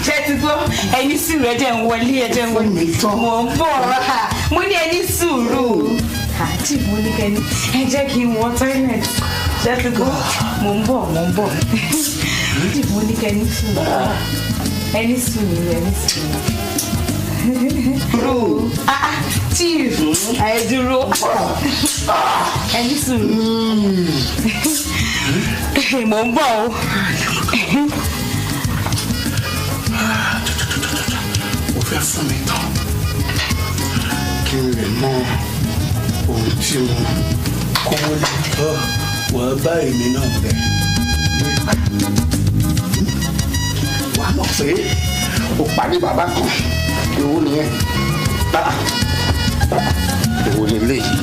Ṣé ti gbọ́? Ẹ ní sùúrù, ẹ jẹ́ ń wọlé, ẹ jẹ́ ń wọlé. Mò ń bọ̀. Mo ní ẹ ní sùúrù. Àti mo ní kẹ́ni, ẹ jẹ́ kí n wọ toilet. Ṣé ti gbọ́? Mò ń bọ̀, mò ń bọ̀. Àti mo ní kẹ́ni sùúrù. Ẹ ní sùúrù, ẹ ní sùúrù. Ah, ah, chief, ẹ dúró. Ẹ ní sùúrù. Mò ń bọ̀ o. O fẹ́ fún mi tán kí n lè mọ ohun tí mo kówó lé. Wàá bá èmi náà bẹ̀. Wàá mọ̀ pé o pàdé bàbá kan. Èwo nìyẹn? Bàbá, èwo lélẹ́yìí?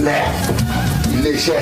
Lẹ iléeṣẹ́.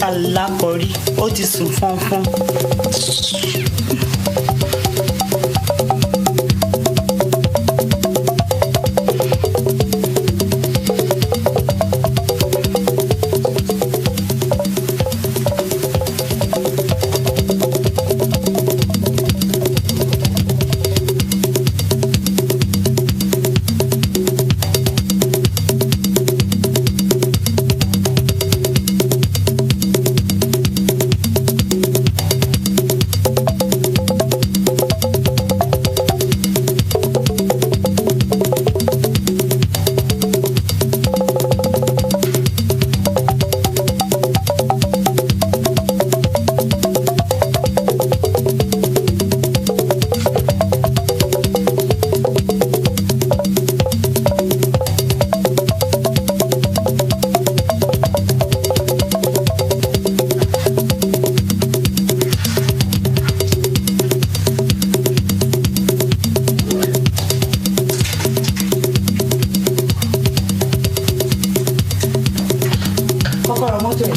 Alákọ̀rí ó ti sùn fọ́nfọ́n. Kọ́kọ́rọ́ mọ́tò ẹ̀.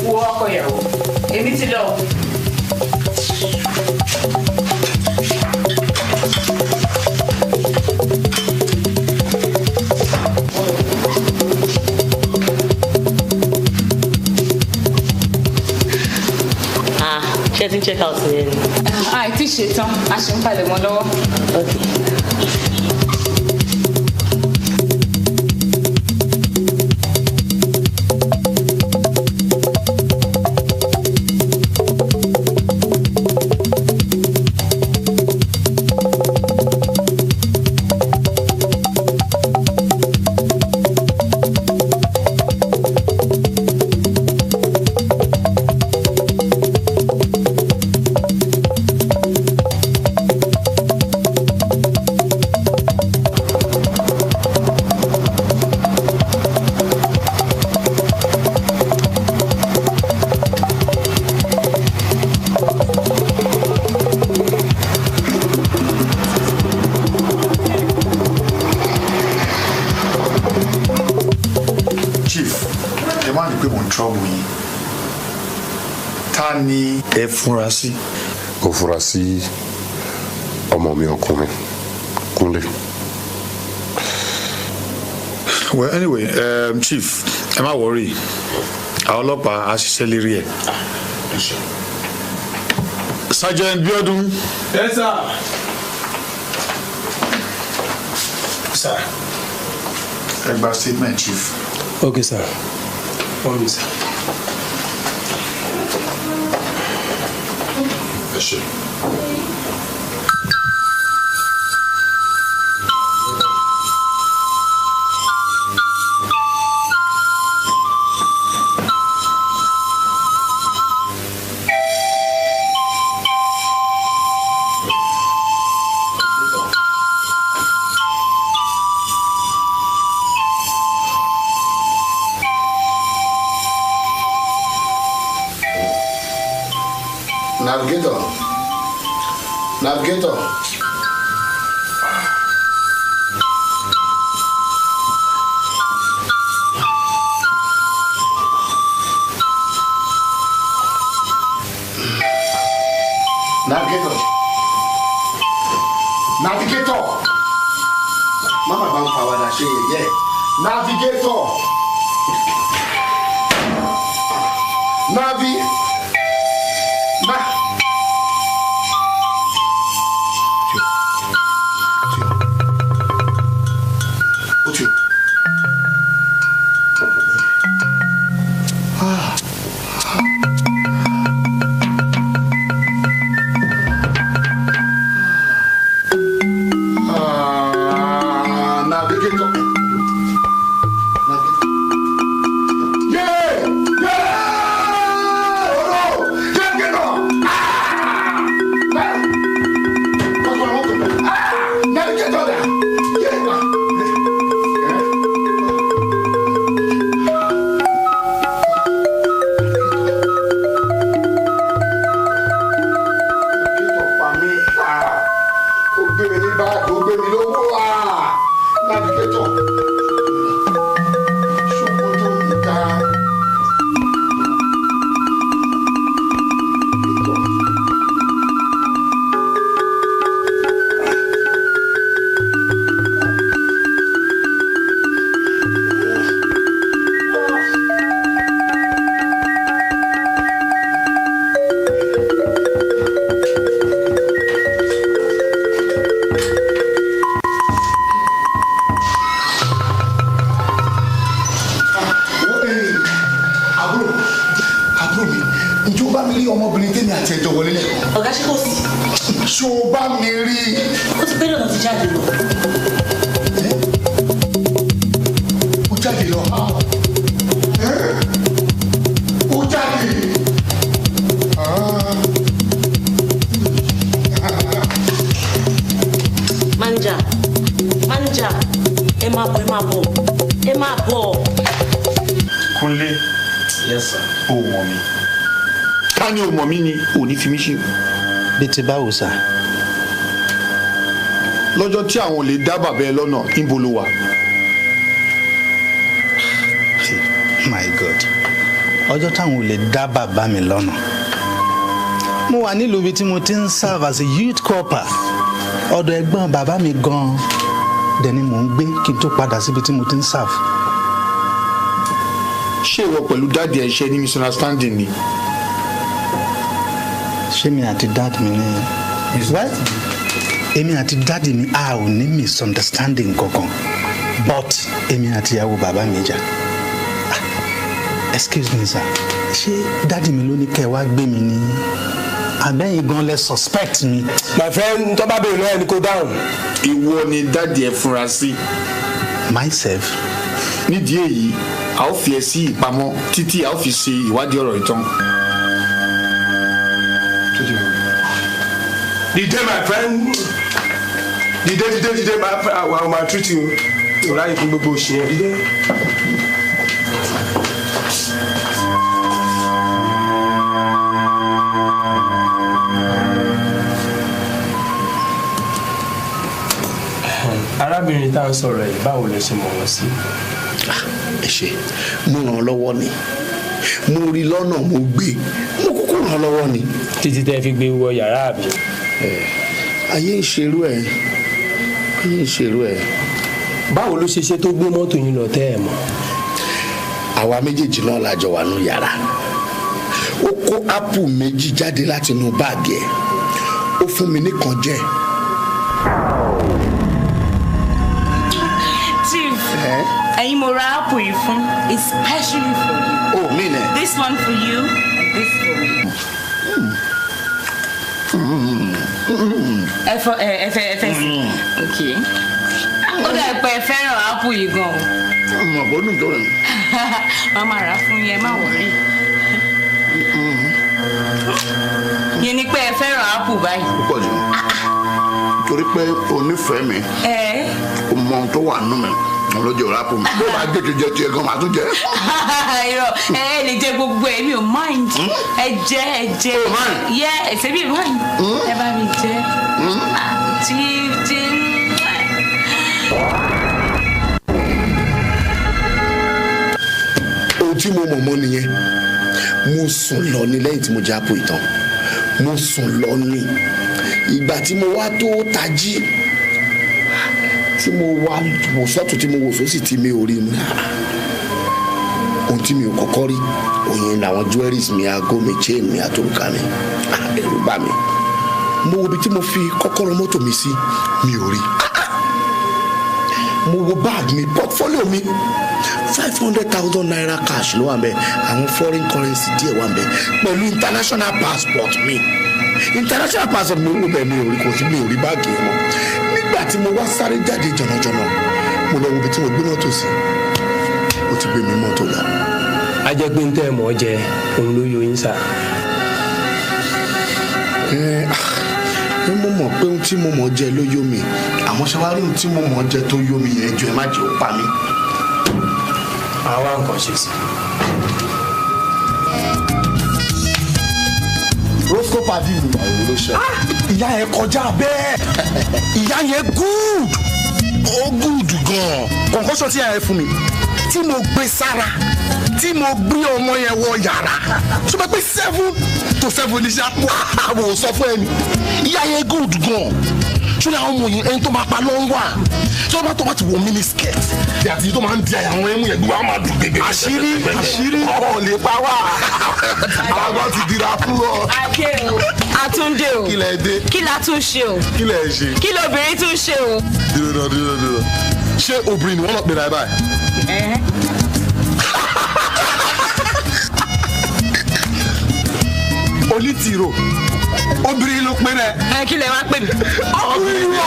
Wo ọkọ ìyàwó, èmi ti lọ. Ah, ṣé ẹ ti ń check out yẹn ni? Àìtí ṣetán, a ṣì ń palẹ̀ mọ́ lọ́wọ́. Chief, ẹ má ní pé mò ń trouble yín. Ta ni ẹ fura sí? Mo fura sí ọmọ mi ọkùnrin Kúnlé. Well, anyway, Chief, ẹ má worry, àwọn ọlọ́pàá á ṣiṣẹ́ lérí ẹ̀. Sergeant Biodun. Yes, sir. Sir. Ẹ gba statement, Chief. Okay, sir. One minute, sir. Ẹ ṣe. Navigator. Navigator. Fàwàdà ṣe yẹ̀yẹ́. Navigator. Navi. Na. Ó ti. Ah. Ah, navigator. Navigator. Yeah! Yeah! Oh no! Navigator! Ah! Ah! Ah! Navigator there! Yeah! Navigator pa mí. Ah! Ó gbé mi ní báàgì, ó gbé mi lówó. Ah! Navigator. Ṣòkòtò mi ga. Àbúrò, àbúrò mi, ǹjẹ́ o bá mi rí ọmọbìnrin tèmi àti ẹjọ́ wọlé lẹ́ẹ̀kan? Ọ̀gá, ṣé kò sí? Ṣé o bá mi rí? Ó ti pẹ́ lọ́nà ti jáde lọ. Ó jáde lọ. Ó jáde. Ah. Manager, manager, ẹ máa bọ̀, ẹ máa bọ̀, ẹ máa bọ̀. Kúnlé. Yes, sir. O mọ̀ mi. Ká ní o mọ̀ mí ni ò ní fi mí ṣe. Bí ti báwo, sir? Lọ́jọ́ tí àwọn olè dá bàbá ẹ lọ́nà, níbo ló wà? My God, ọjọ́ táwọn olè dá bàbá mi lọ́nà, mo wà nílùú ibi tí mo ti ń serve as a youth corper. Ọ̀dọ̀ ẹ̀gbọ́n bàbá mi gan-an dẹ̀ ni mò ń gbé kí n tó padà síbi tí mo ti ń serve. Ṣé ìwọ pẹ̀lú daddy ẹ ṣe ní misunderstanding ni? Ṣé mi àti daddy mi ní? Well, èmi àti daddy mi, a ò ní misunderstanding kankan, but èmi àti ìyàwó bàbá mi jà. Ah, excuse me, sir, ṣé daddy mi ló ní kẹ́ ẹ wá gbé mi ní, àbẹ́yìn gan lẹ suspect mi? My friend, tó bá béèrè lọ́wọ́ ẹni kó dáhùn. Ìwọ ni daddy ẹ fura sí. Myself. Nídìí èyí, a ó fi ẹ sí ìpamọ́ títí a ó fi ṣe ìwádìí ọ̀rọ̀ ìtàn. Dìde, my friend, dìde, dìde, dìde. My friend, àwọn ọmọ àtúntì o ò ráyè fún gbogbo òṣì yẹn, dìde. Arábìnrin tá à ń sọ̀rọ̀ ẹ̀, báwo lẹ ṣe mọ̀ wọ́n sí? Ẹ ṣe, mo ràn án lọ́wọ́ ni. Mo rí lọ́nà, mo gbé, mo kúkú ràn án lọ́wọ́ ni. Títí tẹ́ fi gbé wọ yàrá, àbí? Ayé ń ṣerú ẹ, ayé ń ṣerú ẹ. Báwo ló ṣe ṣe tó gbé mọ́tò yín lọ tẹ́ ẹ̀ mọ̀? Àwa méjèèjì náà la jọ wà nù yàrá. Ó kó ápù méjì jáde láti inú báàgì ẹ̀, ó fún mi nìkan jẹ. Chief, ẹ̀yin mo ra apple yìí fún, especially for you. Oh, mi nẹ. This one for you and this for me. Ẹ fọ ẹ ẹ fẹ ẹ fẹ sí. Ok. Ó dà pé ẹ fẹ́ràn apple yìí gan o. Mọ̀ bó dùn tó rẹ̀. Màmá rà fún yín, ẹ má worry. Yẹn ni pé ẹ fẹ́ràn apple báyìí. Púpọ̀ jù, torí pé o nífẹ̀ẹ́ mi, o mọ ohun tó wà nínú mi, òun ló jẹ òrà pò mi. Bó bá jẹ tó jẹ tiẹ̀ gan, màá tún jẹ. Irọ́, ẹ ẹ lè jẹ gbogbo ẹ, mi ò mind. Ẹ jẹ, ẹ jẹ. Yẹ ẹsẹ mi mind. Ẹ bá mi jẹ. Ah, Chief, chief. Ohun tí mo mọ̀ mọ́ nìyẹn. Mo sùn lọ ní lẹ́yìn tí mo jẹ apple ìtàn. Mo sùn lọ ní. Ìgbà tí mo wá tó tají tí Tí mo wá wò sọ́tún, tí mo wò sósì, tí mi ò rí mu náà, ohun tí mi ò kọ́kọ́ rí òyìn làwọn jewelries mi, aago mi, chain mi àtòrúkà mi. Ah, ẹ̀rù bà mí. Mo wo ibi tí mo fi kọ́kọ́rọ́ mọ́tò mi sí, mi ò rí. Mo wo bag mi, portfolio mi, ₦500,000 cash ló wà ń bẹ, àwọn foreign currency díẹ̀ wà ń bẹ, pẹ̀lú international passport mi. International passport mi ò bẹ̀, mi ò rí, kò sí, mi ò rí báàgì yẹn mọ́. Nígbà tí mo wá sáré jáde jọ̀nàjọ̀nà, mo lọ wo ibi tí mo gbé mọ́tò sí, ó ti gbé mi mọ́tò lọ. A jẹ́ pé ń tẹ́ ẹ mọ̀ ọ́ jẹ òun ló yọ yín sà. Ẹ ah, mo mọ̀ pé ohun tí mo mọ̀ jẹ ló yó mi, àmọ́ ṣe wá rí ohun tí mo mọ̀ jẹ tó yó mi yẹn, jọ ẹ má jẹ́ ó pa mí. Àwa nǹkan ṣe sí. Roscoe padi mi. Ìyá yẹn kọjá bẹ́ẹ̀, ìyá yẹn good, ó good gan. Kọ̀ǹkọ́ṣọ́ tí ìyá yẹn fún mi, tí mo gbé sára, tí mo gbé ọmọ yẹn wọ yàrá, ṣùgbọ́n pé 7 to 7 ní sá wò sọ fún ẹni. Ìyá yẹn good gan. Ṣọlá, àwọn ọmọ yẹn, ẹni tó máa pa ló ń wà tí wọ́n bá tó bá ti wọ mini skirt àti tó máa ń di àyà àwọn ẹmu yẹn, gbogbo àwọn máa dùn gbẹgbẹ. Àṣírí, àṣírí ọ̀rọ̀ lè pa wá, àwọn ti dira fún ọ. Adé o, Àtúndé o. Kí lẹ dé? Kí la tún ṣe o? Kí lẹ ṣe? Kí lobìnrin tún ṣe o? Dúró náà, dúró, dúró. Ṣé obìnrin ni wọ́n lọ pè náà báyìí? Ẹ̀hẹ́n. Onítìrò, obìnrin ló pè náà. Ẹ kí lẹ wá pè mí? Ọkùnrin wọ.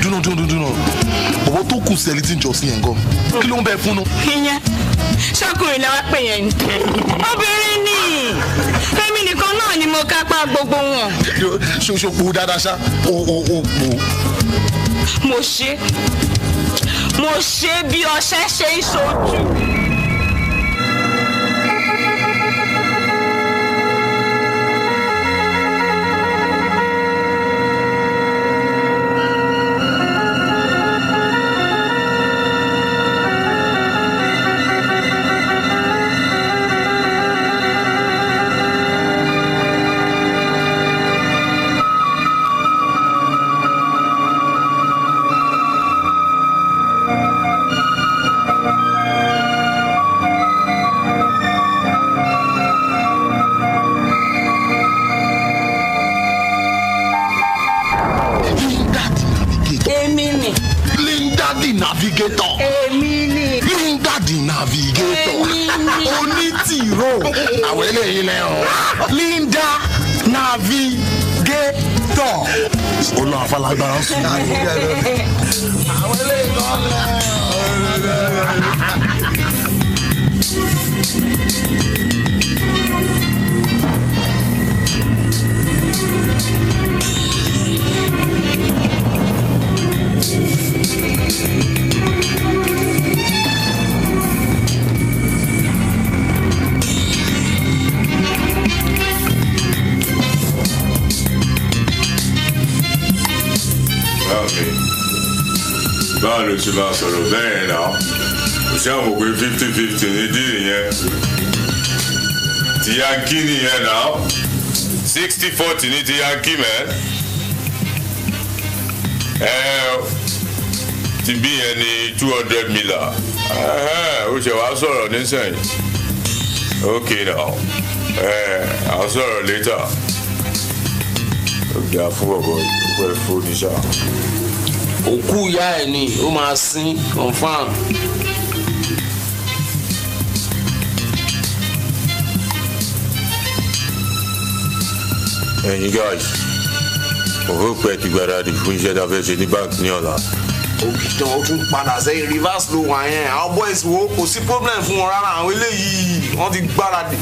Dúnà, dúnà, dúnà, bọ̀bọ̀ tó kù sí ẹni tí ń jọ sí yẹn gan, kí ló ń bẹ fún un? Ìyẹn ṣọkùnrin lẹ wá pè yẹn ni? Obìnrin ni èmi nìkan náà ni mo kápá gbogbo wọn. Ṣoṣo po dáadáa ṣá, o o o po. Mo ṣe, mo ṣe bí ọṣẹ ṣe ń ṣojú. Linda the navigator. Èmi ni. Linda the navigator. Èmi ni. Linda the navigator. Èmi ni. Onítìrò, àwọn eléyìí lẹ o. Linda navigator. Olú àfọlágbára ń sùn. Àwọn eléyìí kan lẹ. Báwo ni, báwo ló ṣe máa sọ̀rọ̀ bẹ́ẹ̀ náà? Kò sí àwọn òpin 50-50 ní deal yẹn. Ti Yankee nìyẹn náà, 60-40 ní ti Yankee mẹ́. Ẹ ti bí yẹn ní 200 million. Ó ṣe wàá sọ̀rọ̀ nísìnyí. Ok now, ẹ à ń sọ̀rọ̀ later. Ó dáa fún bọ̀bọ̀ ó fẹ́ fóònù ṣáà. Òkú ìyá ẹ̀ ni ó máa sin, confam. Ẹ̀yin guys, mo rò pé ẹ ti gbáradì fún iṣẹ́ tá a fẹ́ ṣe ní báńkì ní ọ̀la. Ògìdàn, ó tún padà sẹ́yìn, reverse ló wà yẹn. Àwọn boys wo, kò sí problem fún wọn rárá. Àwọn eléyìí, wọ́n ti gbáradì.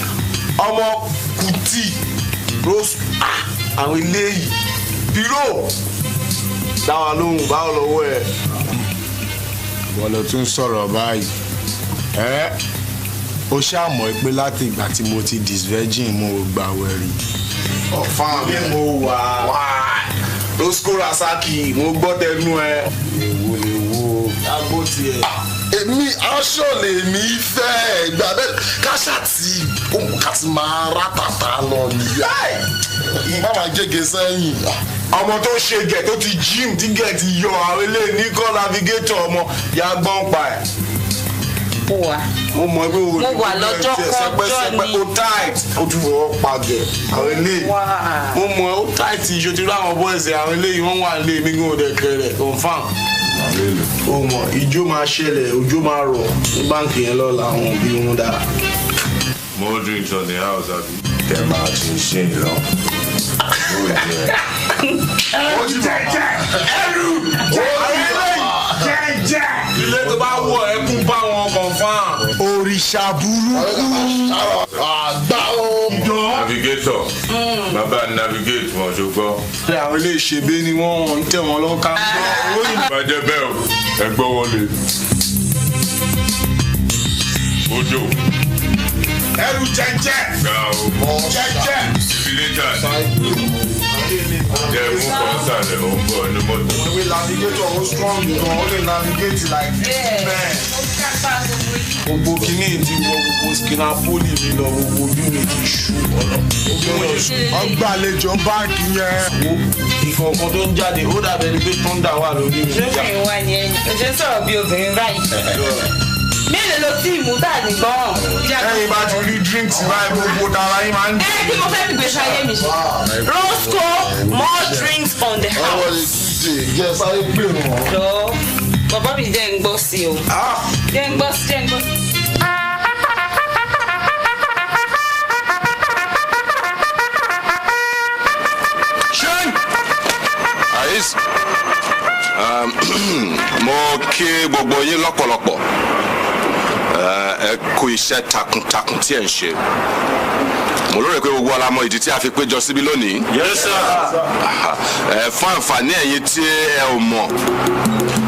Ọmọ Kùtì Rose, ah, àwọn eléyìí piro dáwà lóhùn báwo lọ́wọ́ ẹ̀. Wọ́n lọ tún sọ̀rọ̀ báyìí. Ẹ́ ó ṣàmọ̀ pé láti ìgbà tí mo ti disvirgin, mo ò gbàwẹ̀ rí. Ọ̀fà mi mo wà Rosco Rasaki, mo gbọ́ tẹnu ẹ. Èwo lè wo. Agbó tiẹ̀. Èmi aṣọ lèmi fẹ́ gbà bẹ́ẹ̀, káṣá tí ká ti máa rátàtà lọ nìyá má máa gègé sẹ́yìn. Ọmọ tó ṣe gẹ̀ tó ti gym tí gẹ̀ ti yọ, àwọn eléyìí ní kọ́ navigator, ọmọ ya gbọ́n pa ẹ̀. Mo wà. Mo mọ̀ pé o Mo wà lọ́jọ́ kọjọ́ ni. O tight, o tún fọwọ́ pa gẹ̀ àwọn eléyìí. Mo mọ̀ ó tight, iṣu ti rí àwọn boys ẹ̀, àwọn eléyìí wọ́n wà lé mi gún òde kẹrẹ confam. O mọ̀ ijó máa ṣẹlẹ̀, òjò máa rọ̀ ní báǹkì yẹn lọ́la, àwọn òbí wọn dára. More drinks on the house, àbí. Tẹ máa ti ṣe ìlọ. Jẹjẹ ẹrù jẹjẹ ilé tó bá wọ ẹkún bá wọn confam. Òrìṣà burúkú. Àgbà o. Navigator, bàbá navigate wọn, ṣùgbọ́n. Ṣé àwọn ilé ìṣègbè ni wọ́n ń tẹ̀ wọ́n lọ́ka? Bàjẹ́ bẹ́ẹ̀ o, ẹ gbọ́ wọlé. Ojo. Ẹrù jẹjẹ. Ga o. Jẹjẹ. Ìfilẹ́jà. Jẹ́ mú kan sàlẹ̀, ó ń bọ̀ ní mọ́tò. Ìwé navigator ó strong gan, ó lè navigate like 50 men. Gbogbo kìíní ti wọ gbogbo skinapoli mi lọ, gbogbo ojú mi ti ṣú ọ̀nà. Ọgbàlejò báńkì yẹn. Wo ìkọ̀ọ̀kan tó ń jáde, ó dàbẹ̀ ni pé thunder wà lórí mi. Lóbìnrin wa ni ẹni o ṣe ń sọ̀rọ̀ bí obìnrin báyìí. Mélòó ló tí ì mú tá à ní gbọ́ràn? Ẹ̀yin bá ti rí drinks báyìí, gbogbo tara yín máa ń Ẹ kí mo fẹ́ fi gbèsè ayé mi ṣe. Rosco, more drinks on the house. Jẹ́ sáré pè wọ́n. Jọ bàbá mi, jẹ́ ń gbọ́ sí o. Jẹ́ ń gbọ́ sí, jẹ́ ń gbọ́ sí. Shane! Ais, mo kí gbogbo yín lọ́pọ̀lọpọ̀. Ẹ kú iṣẹ́ takuntakun tí ẹ̀ ń ṣe. Mo lérò pé gbogbo wa la mọ ìdí tí a fi péjọ síbí lónìí. Yes, sir. Aha. Ẹ fún àǹfààní ẹ̀yin tí ẹ ò mọ̀,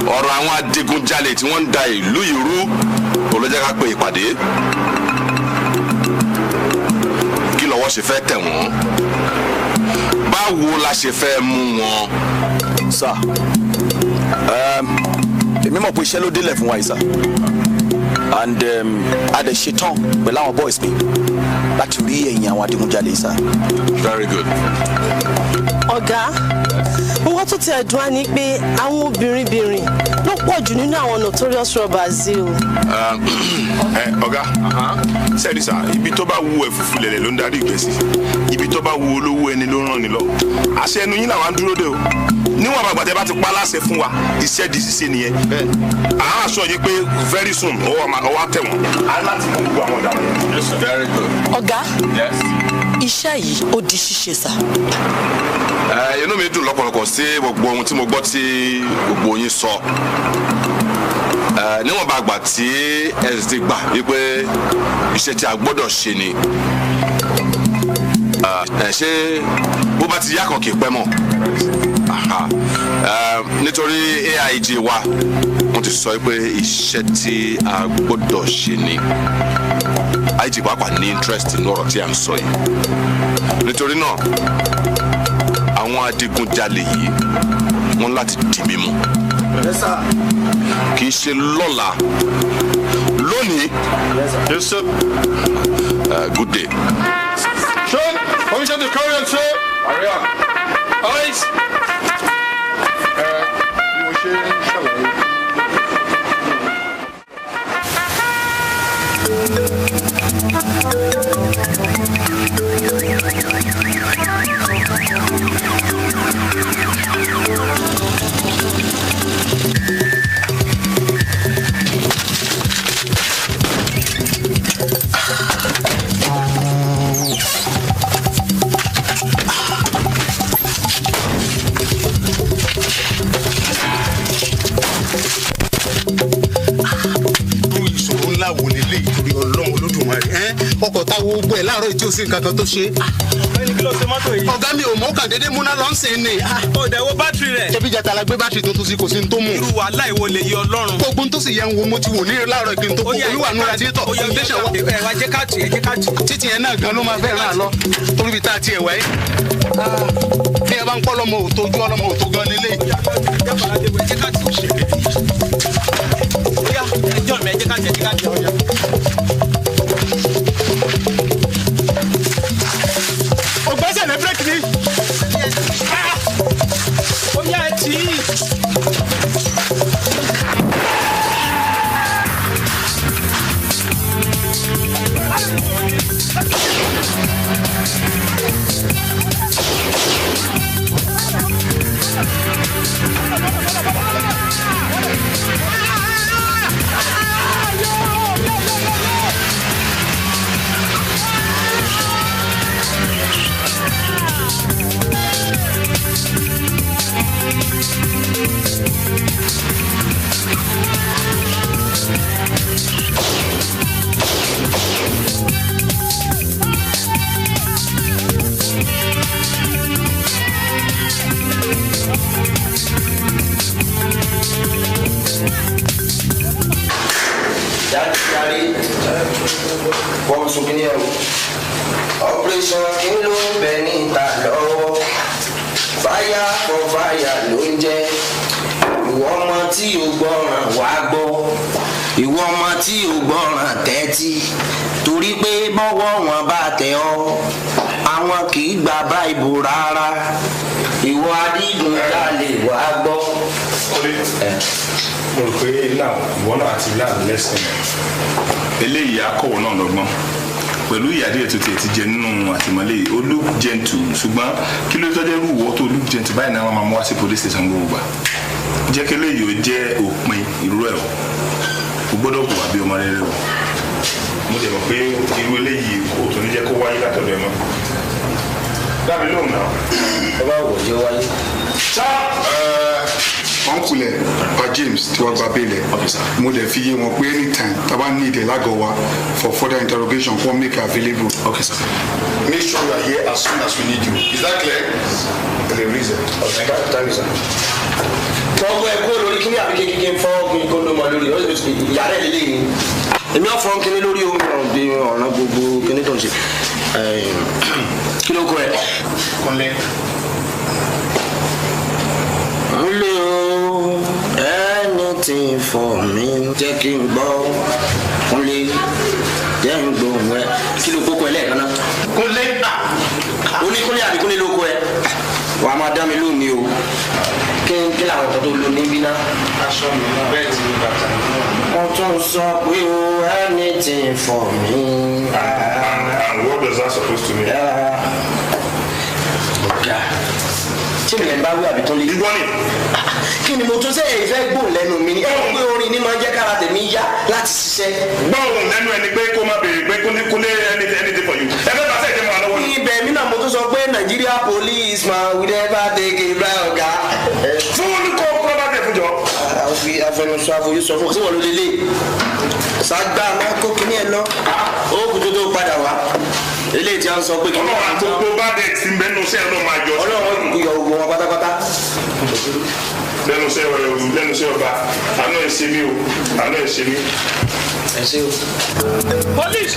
ọ̀rọ̀ àwọn adigunjalè tí wọ́n ń da ìlú yìí rú kò ló jẹ́ ká pe ìpàdé. Kí lọ́wọ́ ṣe fẹ́ tẹ̀ wọ́n? Báwo la ṣe fẹ́ mú wọn? Sir, èmi mọ̀ pé iṣẹ́ ló délẹ̀ fún wa yìí, sir, and a dẹ̀ ṣetán pẹ̀lú àwọn boys mi láti rí ẹ̀yìn àwọn adigunjalè yìí, sir. Very good. Ọ̀gá, nǹkan tó ti ẹ̀dùn á ní pé àwọn obìnrin ló pọ̀ jù nínú àwọn notorious robbers yìí o. Ẹ ọ̀gá sẹ́ẹ̀dì sà, ibi tó bá wu ẹ̀fúùfù lẹ̀lẹ̀ ló ń darí ìgbẹ́ sí, ibi tó bá wu olówó ẹni ló ń ràn ní lọ. Àṣẹ ẹnu yín làwọn á dúró de o. Níwọ̀n àgbàgbà tẹ bá ti pa láṣẹ fún wa, iṣẹ́ di ṣíṣe nìyẹn. À ń aṣọ yín pé very soon ọwọ́ á tẹ̀ wọ́n á láti mú gbogbo àwọn ọ̀daràn yẹn. Very good. Ọ̀gá, Yes. iṣẹ́ yìí ó di ṣíṣe, sà. Ẹ inú mi dùn lọ́pọ̀lọpọ̀ sí gbogbo ohun tí mo gbọ́ tí gbogbo yín sọ. Ẹ níwọ̀nba àgbà tí ẹ sì ti gbà wípé iṣẹ́ tí a gbọ́dọ̀ ṣe ni. Ẹ ṣé, bó bá ti yá kan kì í pẹ́ mọ́. Aha. Ẹ nítorí AIG wa, wọ́n ti sọ pé iṣẹ́ tí a gbọ́dọ̀ ṣe ni. IG pàápàá ní interest nínú ọ̀rọ̀ tí à ń sọ yìí. Nítorí náà, àwọn adigunjalè yìí, wọ́n láti di mímú. Yes, sir. Kì í ṣe lọ́la, lónìí. Yes, sir. Good day. Sean, permission to carry on, sir. Hurry up. Eyes. Ẹ bí mo ṣe ń ṣàlàyé. wo gbogbo ẹ̀ láàárọ̀ tí o sì nǹkan kan tó ṣe. Ọ̀gbẹ́ni, kí ló ṣe mọ́tò yìí? Ọ̀gá, mi ò mọ̀, kàn déédéé múná lọ́nsìn ni. Ó dẹ̀ wo bátìrì rẹ̀. Ṣebí jata la gbé bátìrì tuntun sí, kò sí ní tó mú. Irú wàhálà ìwo lè yí, Ọlọ́run. Gbogbo tó sì yẹ ń wo, mo ti wò ní láàárọ̀ kí n tó kó olúwa nù radiator foundation wa. Ẹ wá jẹ́ ká tì, ẹ jẹ́ ká tì. Títì yẹn náà gan ló máa fẹ́ ràn án lọ torí ibi tá a ti ẹ̀ wáyé. Bí ẹ bá ń kọ́ lọ́mọ òtó ojú ọlọ́mọ òtó gan nílé. Ẹ jẹ́ ká tì. Ó yá, ẹ jọ̀ mí, ẹ jẹ́ ká tì, ẹ jẹ́ ká tì. Ògbẹ́sẹ̀ lé bírèkì ni. Ó yá, ẹ tì í. Jáde wọ́n tún kí ni ẹ̀ o. Operation kí ló ń bẹ ní ìta lọ́wọ́? Fire for fire ló ń jẹ́. Ìwọ ọmọ tí o gbọ́ràn, wá gbọ́. Ìwọ ọmọ tí o gbọ́ràn, tẹ́tí, torí pé bọ́wọ́ wọn bá tẹ̀ ọ́, àwọn kì í gba báìbù rárá. Ìwọ adigunjalè, wá gbọ́. Mo rò pé now ìwọ náà ti learn lesson. Eléyìí akọ̀wọ̀ náà lọ́gbọ́n pẹ̀lú ìyà díẹ̀ tó tiẹ̀ ti jẹ nínú àtìmọ́lé yìí. Ó look gentle, ṣùgbọ́n kí ló tọ́jú irú ìwọ tó look gentle báyìí náà, wọ́n máa mú wá sí police station gbogbo gbà? Jẹ́ kí eléyìí ó jẹ́ òpin irú ẹ̀. O gbọ́dọ̀ hùwà bí ọmọ rere o. Mo jẹ́ mọ̀ pé irú eléyìí kò tún ní jẹ́ kó wáyé látọ̀dọ̀ ẹ mọ́. Dábì lóhùn náà. Ẹ bá wò jẹ́ wáyé. Uncle ẹ̀ pa James tí wọ́n gba bail ẹ̀. Mo dẹ̀ fi yé wọn pé anytime tá a bá need ẹ̀ lágọ̀ọ́ wa for further interrogation, kó make available. Okay, sir. Make sure you are here as soon as we need you. Is that clear? The reason. Thank you, sir. Tọ́gbọ́ ẹ kó lórí kíní àbí kékeré fọ́ kí ló mọ lórí yàrá ẹ̀ lélẹ́yìn ni. Èmi ò fọ́n kíní lórí omi ọ̀ràn bí ọ̀ràn gbogbo kíní tó ń ṣe. Kí ló kọ ẹ? Kúnlé. Kúnlé o, anything for me, jẹ́ kí n gbọ́. Kúnlé, jẹ́ n gbóhùn ẹ. Kí ló kókó ẹ lẹ́ẹ̀kan náà? Kúnlé. Ó ní Kúnlé àbí Kúnlé ló kó ẹ? Wàá máa dá mi lónìí o. Kí làwọn kan tó lo níbí náà? Aṣọ mi náà, bẹ́ẹ̀ tí bàtà mi náà. Wọ́n tún sọ pé o, anything for me. And what does that supposed to mean? Ọ̀gá, ṣé mi lè bá wí àbí tó lé? Ìwọ ni. Kí ni mo tún sẹ́yìn ìfẹ́ gbòòn lẹ́nu mi ni? Ẹ mọ̀ pé orin ni máa ń jẹ́ kára tèmi yá láti ṣiṣẹ́. Gbọ́n lẹ́nu ẹni pé kó má béèrè pé kúnlé anything for you. Ẹ fẹ́ bá sẹ́yìn mọ́ àlọ́wọ́ ni. Ibẹ̀ mi náà mo tún sọ pé Nigeria police man, we never take a bribe, ọ̀gá. Fún olùkọ́ kúrọ́ bá tẹ̀ fún jọ. Afẹnusọ àfojúsọ fún ọ sí wọn ló lélẹ̀ ságbá máa kó kíní ẹ lọ, ó kù tó tó padà wá eléyìí tí a ń sọ pé kíní. Ọlọ́run àtòkò bá dẹ̀ ti ń bẹ́nu sẹ́yìn ọlọ́run máa yọ. Ọlọ́run kò yọ ogun wọn pátápátá. Lẹ́nu iṣẹ́ lẹ́nu iṣẹ́ ọba, àánú ẹ̀ ṣe mí o, àánú ẹ̀ ṣe mí. Ẹ ṣé o. Police!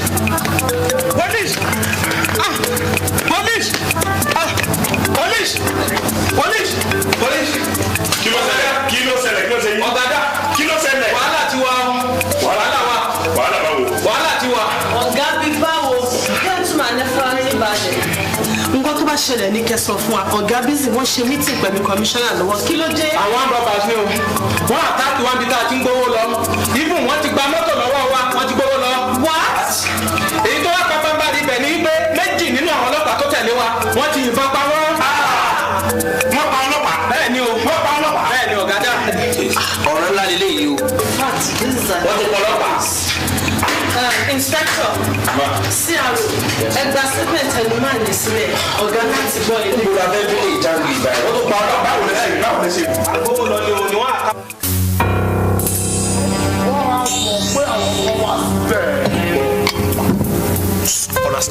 Police! Ah! Police! Ah! Police! Police! Police! Kí ló ṣẹlẹ̀? Kí ló ṣẹlẹ̀? Kí ló ṣe yín? Ọ̀gádà! Kí ló ṣẹlẹ̀? Wàhálà ti wà o. Wàhálà wà. Wàhálà báwo? Wàhálà ti wà. Ọ̀gá, bíi báwo? Gentleman, ẹ fara yín balẹ̀. Nǹkan tó bá ṣẹlẹ̀ ní kẹ́ sọ fún wa. Ọ̀gá busy, wọ́n ṣe meeting pẹ̀lú commissioner lọ́wọ́. Kí ló dé? Àwọn robbers ni o. Wọ́n attack wa bí tá a ti ń gbowó lọ. Even wọ́n ti gba mọ́tò lọ́wọ́ wa, wọ́n ti gbowó lọ. What? Èyí tó wá pápá ibẹ̀ ni pé méjì nínú àwọn ọlọ́pàá tó tẹ̀lé wa, wọ́n ti yìnbọn pa wọ́n. Wọ́n pa ọlọ́pàá. Bẹ́ẹ̀ ni o. Wọ́n pa ọlọ́pàá. Bẹ́ẹ̀ ni, ọ̀gá dá. Ọ̀rọ̀ ńlá lélẹ́yìí o. What? This is a. Wọ́n ti pa ọlọ́pàá. Inspector, CRO, ẹ gba statement ẹnu máa ní sílẹ̀. Ọ̀gá láti gbọ́ ilé. Níbo la fẹ́ bí lè jáde ìgbà yẹn? Wọ́n tó pa ọlọ́pàá. Báwo lẹ ṣe? Báwo lẹ ṣe? Agbowó lọ ni o, ni wọ́n àká. Wọ́n á mọ̀ pé àwọn kan wà síbẹ̀. Ọ̀rọ̀.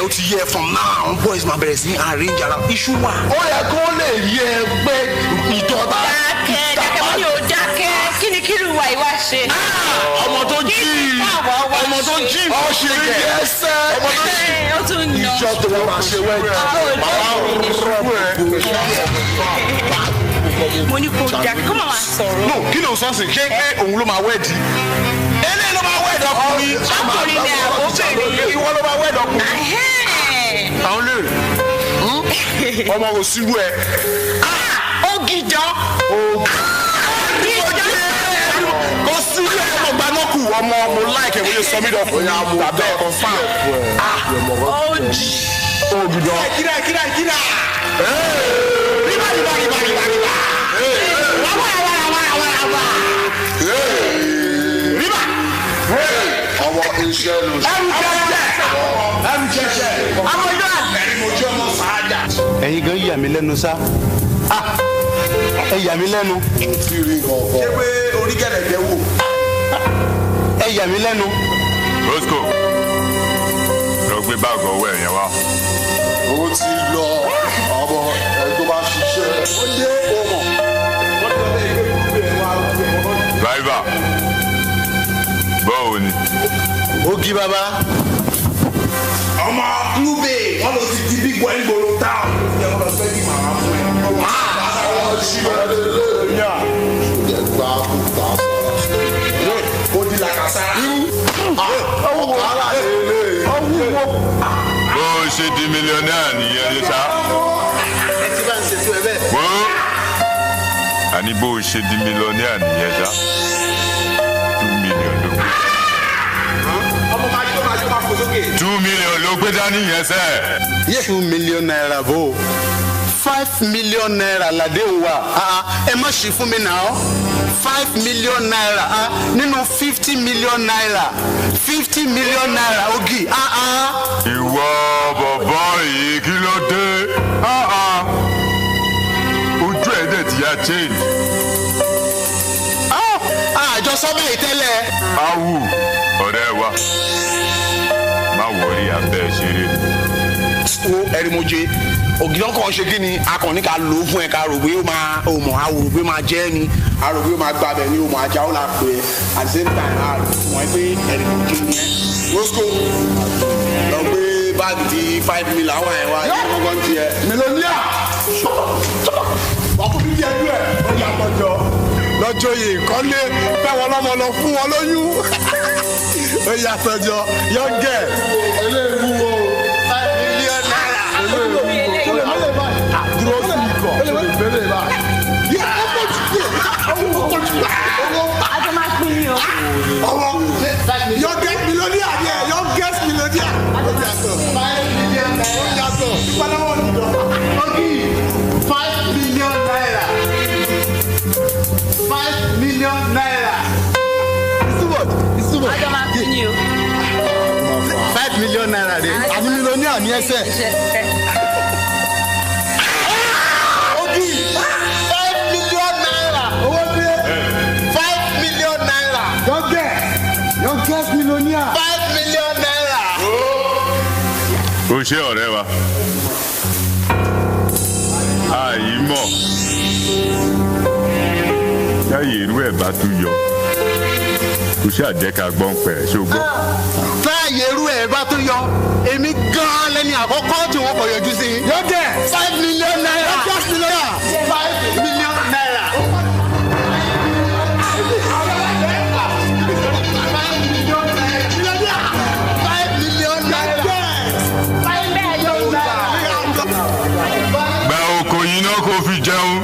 Ó ti yẹ from now àwọn boys máa bẹ̀rẹ̀ sí arrange ara iṣu wà. Ó yẹ kó lè yẹ pé ìjọba. Dákẹ́ dákẹ́, mo ní o dákẹ́. Kí ni kí ló wà ìwà ṣe? Ọmọ tó jí, ọmọ tó jí, ọṣẹ yẹsẹ, ọmọ tó jí. Ó tún nà. Ìjọ tó wọ́n máa ṣe wẹ́ẹ̀dì. Bàbá rọ̀ ẹ́. Mo ní kó dákẹ́, kó máa sọ̀rọ̀. No, kí ló ń sọ sí? Ṣé pé òun ló máa wẹ́ẹ̀dì? Eléyìí ló máa wẹ́ẹ̀dì ọkùnrin. Ọkùnrin ni àbóbìnrin. Ìwọ ló máa wẹ́ẹ̀dì ọkùnrin. Àwọn lè ọmọ kò sírú ẹ. Ó gidán. Kò sírú ẹ, ọmọ gbaná kù ọmọ mo láìkẹ́ bóyá sọ mí dọ̀kun tàbí ẹ̀kọ́ fáà. Ó jì. Ó gidán. Kíra kíra kíra. Ríbà ríbà ríbà ríbà ríbà. Wàwà wàrà wàrà wàrà wà. Ríbà. Ọwọ́ iṣẹ́ ló ṣe. Ẹrù jẹjẹ. Ẹrù jẹjẹ. Àwọn yóò àgbẹ̀rí mo jẹ́ ọmọ sàájà. Ẹ̀yin gan yà mí lẹ́nu sá. Ẹ yà mí lẹ́nu. Ṣé pé orí gẹ̀lẹ̀dẹ̀ wò? Ẹ yà mí lẹ́nu. Roscoe, lọ gbé báàgì ọwọ́ ẹ̀ yẹn wá. Ó ti lọ ọmọ ẹ tó bá ṣiṣẹ́. Ó dé ọmọ. Driver, bọ́ọ̀ ni. Ó kí bàbá. Ọmọ Lube, wọ́n lọ ti di big boy nígboro town. Ìyẹn wọ́n lọ fẹ́ kí màmá fún ẹ. Ó di làkàsà. Bó o ṣe di mílíọ̀nìà nìyẹn ní sá. Ẹ ti bá ń ṣètò ẹ bẹ́ẹ̀. Wo àní bó o ṣe di mílíọ̀nìà nìyẹn sá. 2 million ló gbé. Ọmọ máa jó máa jó máa fò sókè. 2 million ló gbé dání yẹn sẹ́. 2 million naira bó o. 5 million naira làdéhùn wa. Ẹ má ṣe fún mi náà. 5 million naira nínú 50 million naira. 50 million naira ogi. Ìwọ bọ̀bọ̀ yìí kí ló dé? Ojú ẹ̀ dẹ̀ ti ya change. Àjọ sọ́bà yìí tẹ́lẹ̀. Awu ọ̀rẹ́ wa, má wọrí abẹ́ ṣeré. Wo ẹ̀rìmọ̀jẹ ògìdán kan ṣe kí ni akànnì ká lò ó fún ẹ ká rò pé ó máa ó mọ̀ á rò pé ó máa jẹ́ ni á rò pé ó máa gbàbẹ̀ ni ó mọ̀ ajá ó là pè é at the same time á mọ̀ ẹ́ pé ẹ̀rìmọ̀jẹ ni ẹ́. Roscoe lọ gbé báàgì tí 5 million àwọn ẹ̀ wá ní gbọ́ngàn tiẹ̀. Mílíọ̀nìà ọkùnrin jẹ́ ẹjú ẹ̀ ó yà tọjọ́ lọ́jọ́ yìí kọ́lé fẹ́wọ́n lọ́mọ lọ fún wọn lóyún ó yà tọjọ́ yọ̀ǹgẹ̀. Eléyìí wo 5 million naira. Dúró sí ikọ̀ ìbéèrè báyìí. Àjọ máa pín ní o. Ọmọ youngest millionaire ni ẹ, youngest millionaire. 5 million naira. Ó yàtọ̀. Ìpalẹ́wọ̀n òdìdọ̀. Ogi 5 million naira. 5 million naira. It's too much. It's too much. Àjọ máa pín ní o. 5 million naira de. Àní millionaire ni ẹsẹ̀. Ogi 5 million naira. Owó dé. 5 million naira. Youngest millionaire. 5 million naira. O ṣé ọ̀rẹ́ wa. Àìmọ̀. Táyé irú ẹ̀ bá tún yọ. Kò ṣáà jẹ́ ká gbọ́n pẹ̀ ṣó gbọ́. Táyé irú ẹ̀ bá tún yọ, èmi gan-an lẹ́ni àkọ́kọ́ tí wọ́n kọ̀ yọjú sí. Yọ̀gẹ̀. 5 million naira. Youngest millionaire. 5 million naira. 5 million naira. 5 million naira. Gba oko yìí náà kó fi jẹun.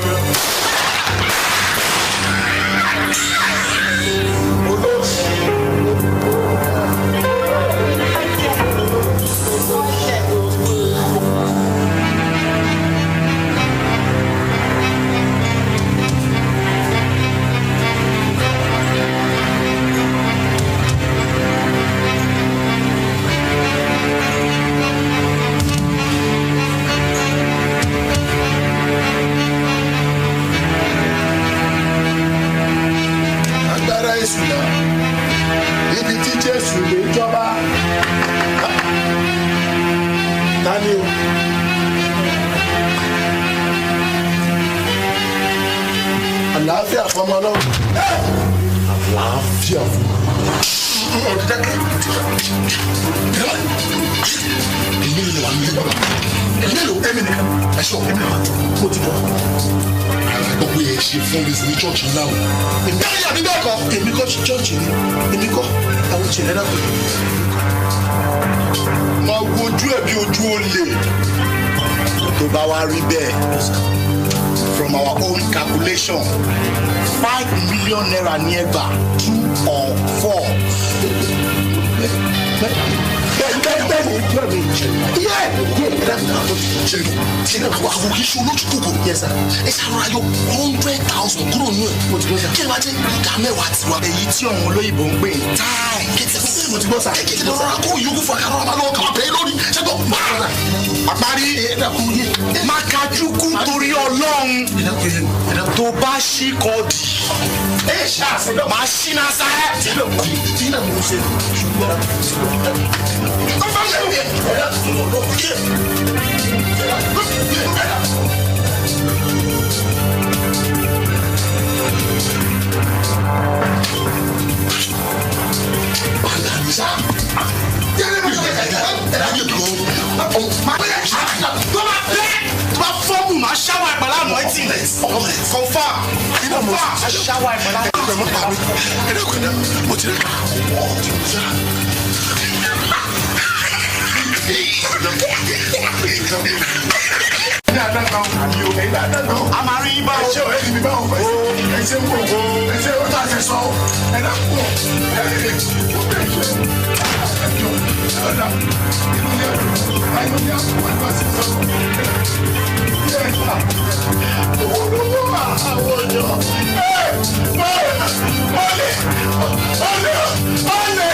Agbára èṣù náà ibi tí Jésù lè jọba. Tani o. Àlàáfíà fọmọ Ọlọ́run. Àlàáfíà fọmọ. Ọ̀dẹ́kẹ́. Èmi ni wà ní ilé bàbá. Mélòó èmi nìkan. Ẹ ṣọ́ èmi nìkan. Mo ti bọ̀. Gbogbo yẹn ṣe fún mi ní church ńlá o. Èmi àbí bẹ́ẹ̀ kọ́. Èmi kọ́ church ni. Èmi kọ́. Àwọn ìṣẹ̀lẹ̀ náà pè é. Máa wojú ẹ̀ bí ojú olè. Tó bá wá rí bẹ́ẹ̀, from our own calculation, ₦5 million ní ẹgbàá, true or false? Àwọn kì í ṣe olójú kòkòrò. Ẹ ṣàrọ̀ra yọ 100,000 kúrò nínú ẹ̀. Kí ẹ máa jẹ́ ìdá mẹ́wàá tiwa. Èyí tí àwọn olóyìnbó ń pè ní tithe. Mo ti gbọ́ sà. Kékeré lọ́ra kó yòókù fún akárọ̀ máa lọ́wọ́ kàwá bẹ́ẹ̀ lórí. Ṣẹ́gbọ́n àparí Makajúkú torí Ọlọ́run tó bá ṣí kọ́ọ̀dì máa ṣí náà sáré. Tó bá fọ́ọ̀mù máa ṣáwá ìpàlà àmọ́ ẹ̀ tì kọ́fà kọ́fà ṣáwá ìpàlà àmọ́. Mo ti rẹ̀ ká. A máa rí bá o. Ẹ ṣe ọ̀rẹ́ mi bá o fẹ́. Ẹ ṣe ń wò ó. Ẹ ṣe ó tà ṣe sọ. Ẹ dá kú. Ẹ ṣe ó bẹ̀ ṣe. Ẹ jọ ẹ dá. Inú ní ẹ̀rọ. Ayọ̀ ní àpò àgbà sí sọ̀rọ̀. Owó lówó àwọn ọjọ́. Ẹ ọ̀lẹ ọ̀lẹ ọ̀lẹ ọ̀lẹ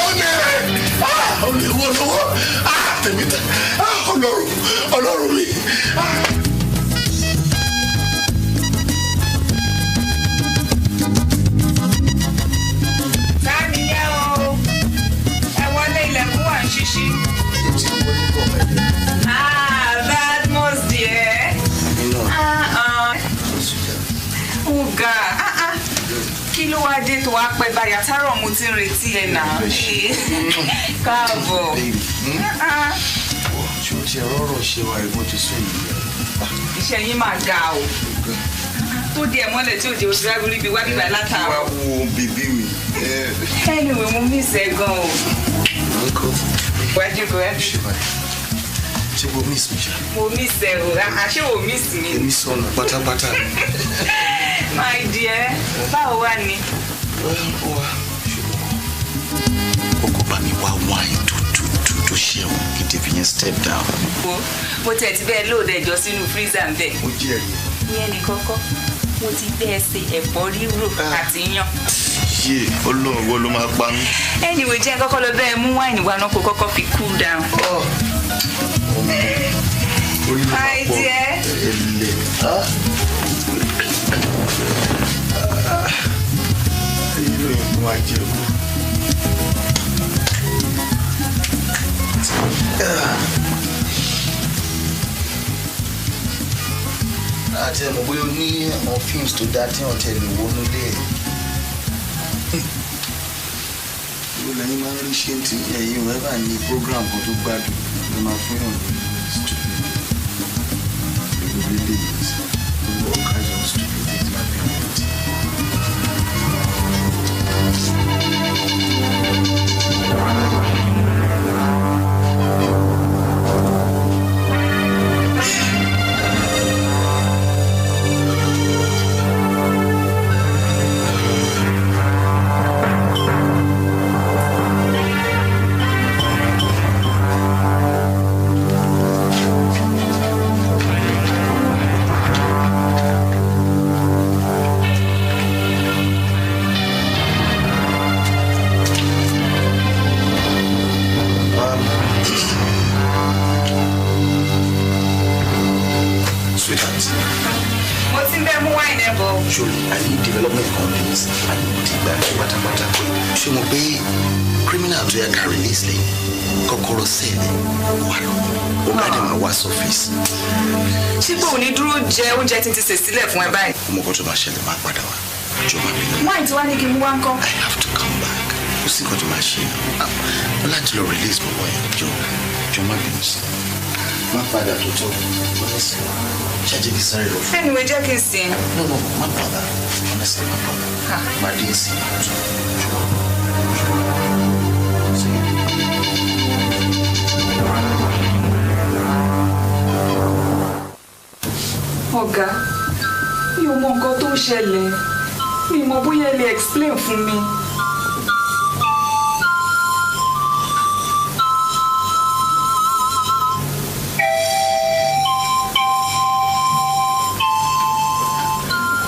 ọ̀lẹ owó lówó tèmi tẹ Ọlọ́run Ọlọ́run mi. Sáàmì yẹ o, ẹ wọlé, ilẹ̀kùn wà ń ṣíṣí. Ah, Badmus dear. Ah, ah. Ó ga, ah, ah. Kí ló wá dé tó wá pẹ́ báyìí? Àtàrọ̀ mo ti ń retí ẹ náà. Káàbọ̀. Ah, ah. Ṣé o ti rọrọ ṣe wa ìbọn ti sún yìí? Iṣẹ́ yín máa ga o. Tó di ẹ̀ mọ́lẹ̀ tí ò jẹ́ oṣù rágbórí bíi wá bíbá látàárọ̀. Wá wo bèbí mi. Anyway, mo miss ẹ gan o. Wájú kò ẹ́. Ṣé mo miss mi ṣá? Mo miss ẹ o. Ah, ṣé o miss mi? Èmi sọnù pátápátá. My dear, báwo wá ni? O kò bá mi wá wine tó tó tó ṣeun kí n tẹ̀ fi yẹn step down. Wo, mo tẹ̀ ti bẹ́ẹ̀ lóòdù ẹ̀jọ́ sínú freezer ń bẹ̀. Mo jẹ́rìí. Ìyẹn ní kọ́kọ́, mo ti bẹ́ẹ̀ ṣe ẹ̀fọ́ rírò àti iyán. Yé, Ọlọ́run, wo ló máa pa mí. Anyway, jẹ́ kọ́kọ́ lọ bẹ́ẹ̀ mú wáìnì wa náà kó kọ́kọ́ fi cool down. Orí ló máa My pọ̀ dear. ẹlẹ́. Ayé ló yẹ kó máa jẹ kú. Àti ẹ̀ mọ̀ bóyá o ní àwọn films tó dáa tí wọ́n tẹ̀lé wọnú ilé ẹ̀. Ìwọ lẹ́yìn máa ń rí ṣé tí ẹ̀yin ò ẹ́bà ní program kan tó gbádùn ló máa fún yàn ní stupid gbogbo ilé yìí, gbogbo all kinds of stupid things máa fi hàn létí. Sweetheart. Mo ti ń bẹ́ mú wáìnì ẹ̀ bọ̀. Sori, I need development companies and mo ti gbà pátápátá pé ṣé mo pé criminal tó yẹ ká release lẹ́yìn kọ́kọ́rọ́ sẹ́ẹ̀lì wà lọ. Ó bá dẹ̀ máa wá sọ́fíìsì. Ṣé pé ò ní dúró jẹ oúnjẹ tí n ti sè sílẹ̀ fún ẹ báyìí? Ọmọ kan tó máa ṣẹlẹ̀ máa padà wá. Jọ máa bínú. Wáìnì tí wàá ní kí n mú wá ń kọ́. I have to come back. Kò sí nǹkan tó máa ṣe náà. Mo láti lọ release bọ̀bọ̀ yẹn. Jọ jọ má bínú sí. Má padà tó tọ́. Honestly, ṣáàjì kì í sáré lọ fún. Anyway, jẹ́ kí n sìn. No, no, má bother. Honestly, má bother. Má dé sí i. Ọ̀gá, mi ò mọ nǹkan tó ń ṣẹlẹ̀. Mi mọ bóyá ẹ lè explain fún mi.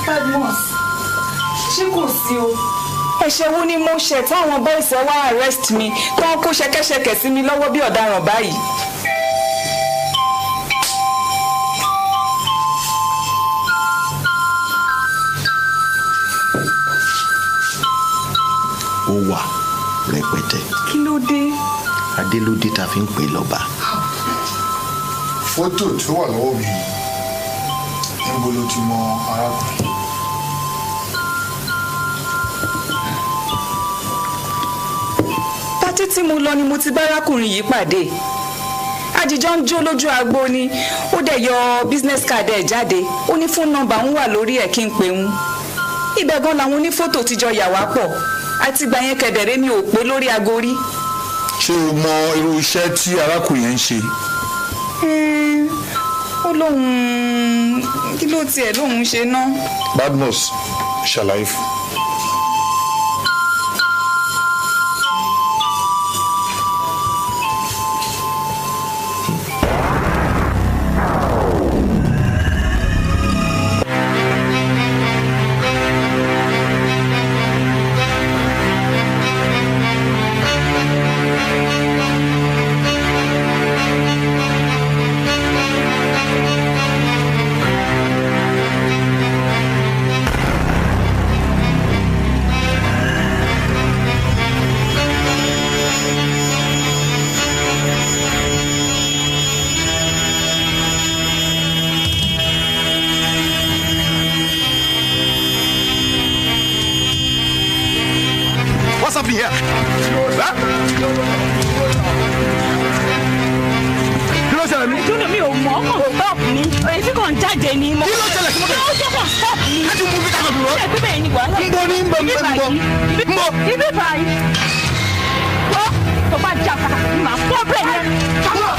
Badmus, ṣé kò sí o? Ẹ̀ṣẹ̀ wo ni mo ṣẹ̀ táwọn boys ẹ wá arrest mi tó ń kó ṣẹ̀kẹ̀ṣẹ̀kẹ̀ sí mi lọ́wọ́ bí ọ̀daràn báyìí? Ó wà rẹpẹtẹ. Kí ló dé? Adé ló dé ta fi ń pè lọ́ba. Fọ́tò tó wà lọ́wọ́ mi níbo ló ti mọ arákùnrin? Pátí tí mo lọ ni mo ti bá arákùnrin yìí pàdé. Àjíjọ ń jó lójú agbo ni ó dẹ̀ yọ business card ẹ̀ jáde. Ó ní fóònù nọ́mbà ń wà lórí ẹ̀ kí n pè ń. Ibẹ̀ gan làwọn onífọ́tò ti jọ yà wá pọ̀. Àtìgbà yẹn kẹ̀dẹ̀rẹ́ mi ò pé lórí aago rí. Ṣé o mọ irú iṣẹ́ tí arákùnrin yẹn ń ṣe? Ó lóun kí ló tiẹ̀ lóun ṣe ná. Badmus ṣàlàyé fún. What's happening here? Huh? Kí ló ṣẹlẹ̀ mi? Ìdúnnú mi ò mọ̀ ọ́ kàn stop ni. Èyí kàn jáde ni mo. Kí ló ṣẹlẹ̀ sí mọ́tò? Ó jẹ́ kàn stop ni. Kájú mú mi ká lọ dúró. Ṣé ìpínlẹ̀ yìí ni wàhálà? Ń bọ̀ ní ń bọ̀ ń bọ̀ ń bọ̀. Ibi báyìí. Ó tó bá jà kàkà ní màá fọ́ bẹ́ẹ̀ yẹn. Dúró!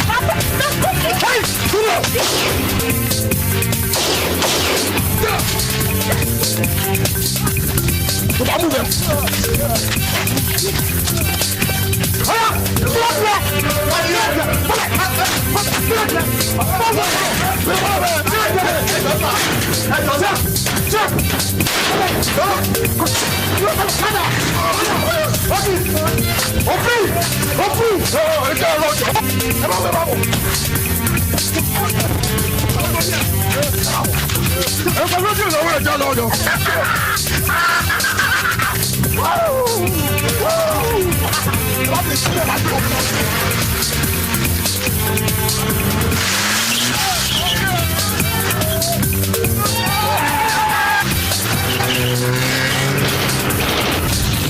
Tó bá mú bẹ́ẹ̀.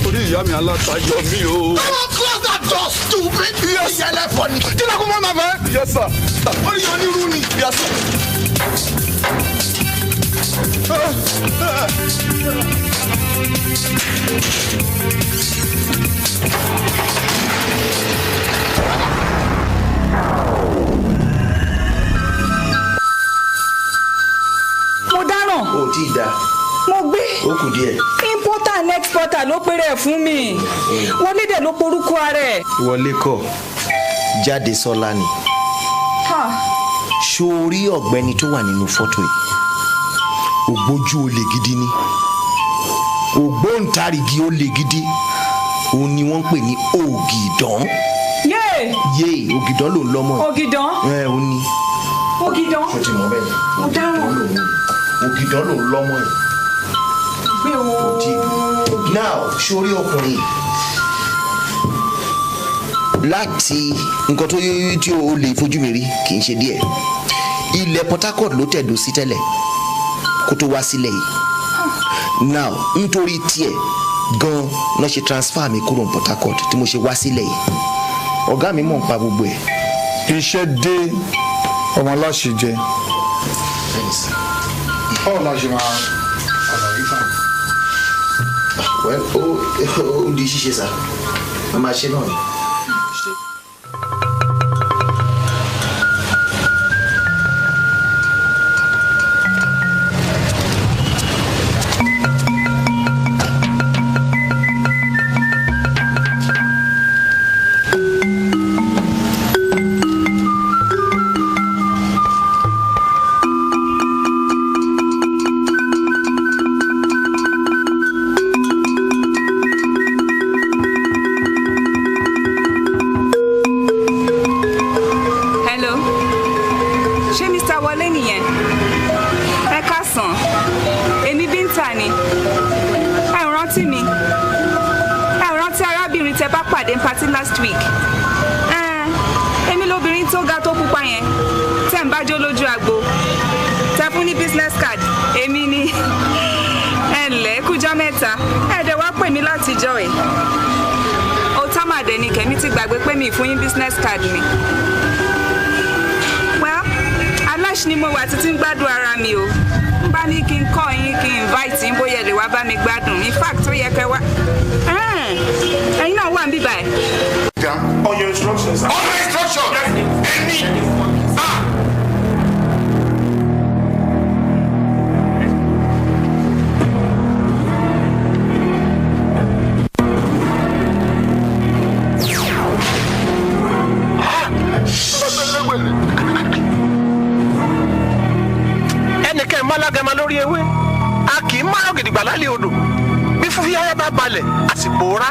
Orí ìyá mi alátajọ mi o. Come on, close that door, stupid. Yes. Ìyẹlẹ fọ ni. Kí ló kún mọ́ màmá? Yes sir. Orí yóò ní irú ni. Yes sir. Mo dáràn. O tí ì da. Mo gbé. Ó kù díẹ̀. Importer and exporter ló péré ẹ̀ fún mi. Wọlé dẹ̀ ló porúkọ ara ẹ̀. Wọlé kọ̀ jáde sọ́lá ni. Ṣó o rí ọ̀gbẹ́ni tó wà nínú fọ́tò yìí? Ògbójú olè gidi ni. Ògbóǹtarìgì olè gidi. Òun ni wọ́n ń pè ní Ògìdán. Yéè! Yéè, Ògìdán ló ń lọ́mọ. Ògìdán? Ẹ ò ní. Ògìdán. Ṣé o ti mọ̀ bẹ́ẹ̀ ni? Mo dáràn. Ògìdán lòun. Ògìdán ló ń lọ́mọ ẹ̀. Gbé o. Now, sórí ọkùnrin láti nǹkan tó tí o lè fojú mi rí kì í ṣe díẹ̀. Ilẹ̀ Port Harcourt ló tẹ̀dó sí tẹ́lẹ̀ kó tó wá sílẹ̀ yìí. Now, nítorí tiẹ̀ gan ló ṣe transfer mi kúrò ní Port Harcourt tí mo ṣe wá sílẹ̀ yìí. Ọ̀gá mi mọ̀ ń pa gbogbo ẹ̀. Iṣẹ́ dé, ọmọ aláṣẹ jẹ. Báwo la ṣe máa ọ̀nà yìí fà? Well, ó di ṣíṣe sá, a máa ṣe náà ni. Hello, ṣé Mr. Wọlé nìyẹn? Ẹ káàsán, èmi Bíńtà ni. Ẹ ò rántí mi? Ẹ ò rántí arábìnrin tẹ bá pàdé ní party last week? Ẹ, èmi lobìnrin tó ga tó pupa yẹn tẹ́ ń bá jó lójú agbo, tẹ fún ní business card. Èmi ni. Ẹ ǹlẹ́, kújọ́ mẹ́ta. Ẹ dẹ̀ wá pè mí látijọ́ ẹ̀. Ó támàdé ni kẹ̀mí ti gbàgbé pé mi ì fún yín business card mi. Well, aláṣ ni mo wà títí ń gbádùn ara mi o. N bá ní kí n kọ́ yín, kí n invite yín bóyá ẹ lè wá bá mi gbádùn. In fact, ó yẹ kẹ́ wá. Ẹ̀yin náà wà ń bíbá ẹ̀. On your instructions. On my instruction. Any. Ẹnìkan ẹ̀ málágàmá lórí ewé, a kì í márùn gidigba lálẹ́ odò. Bí fúfúyáyá bá balẹ̀, a sì pòórá.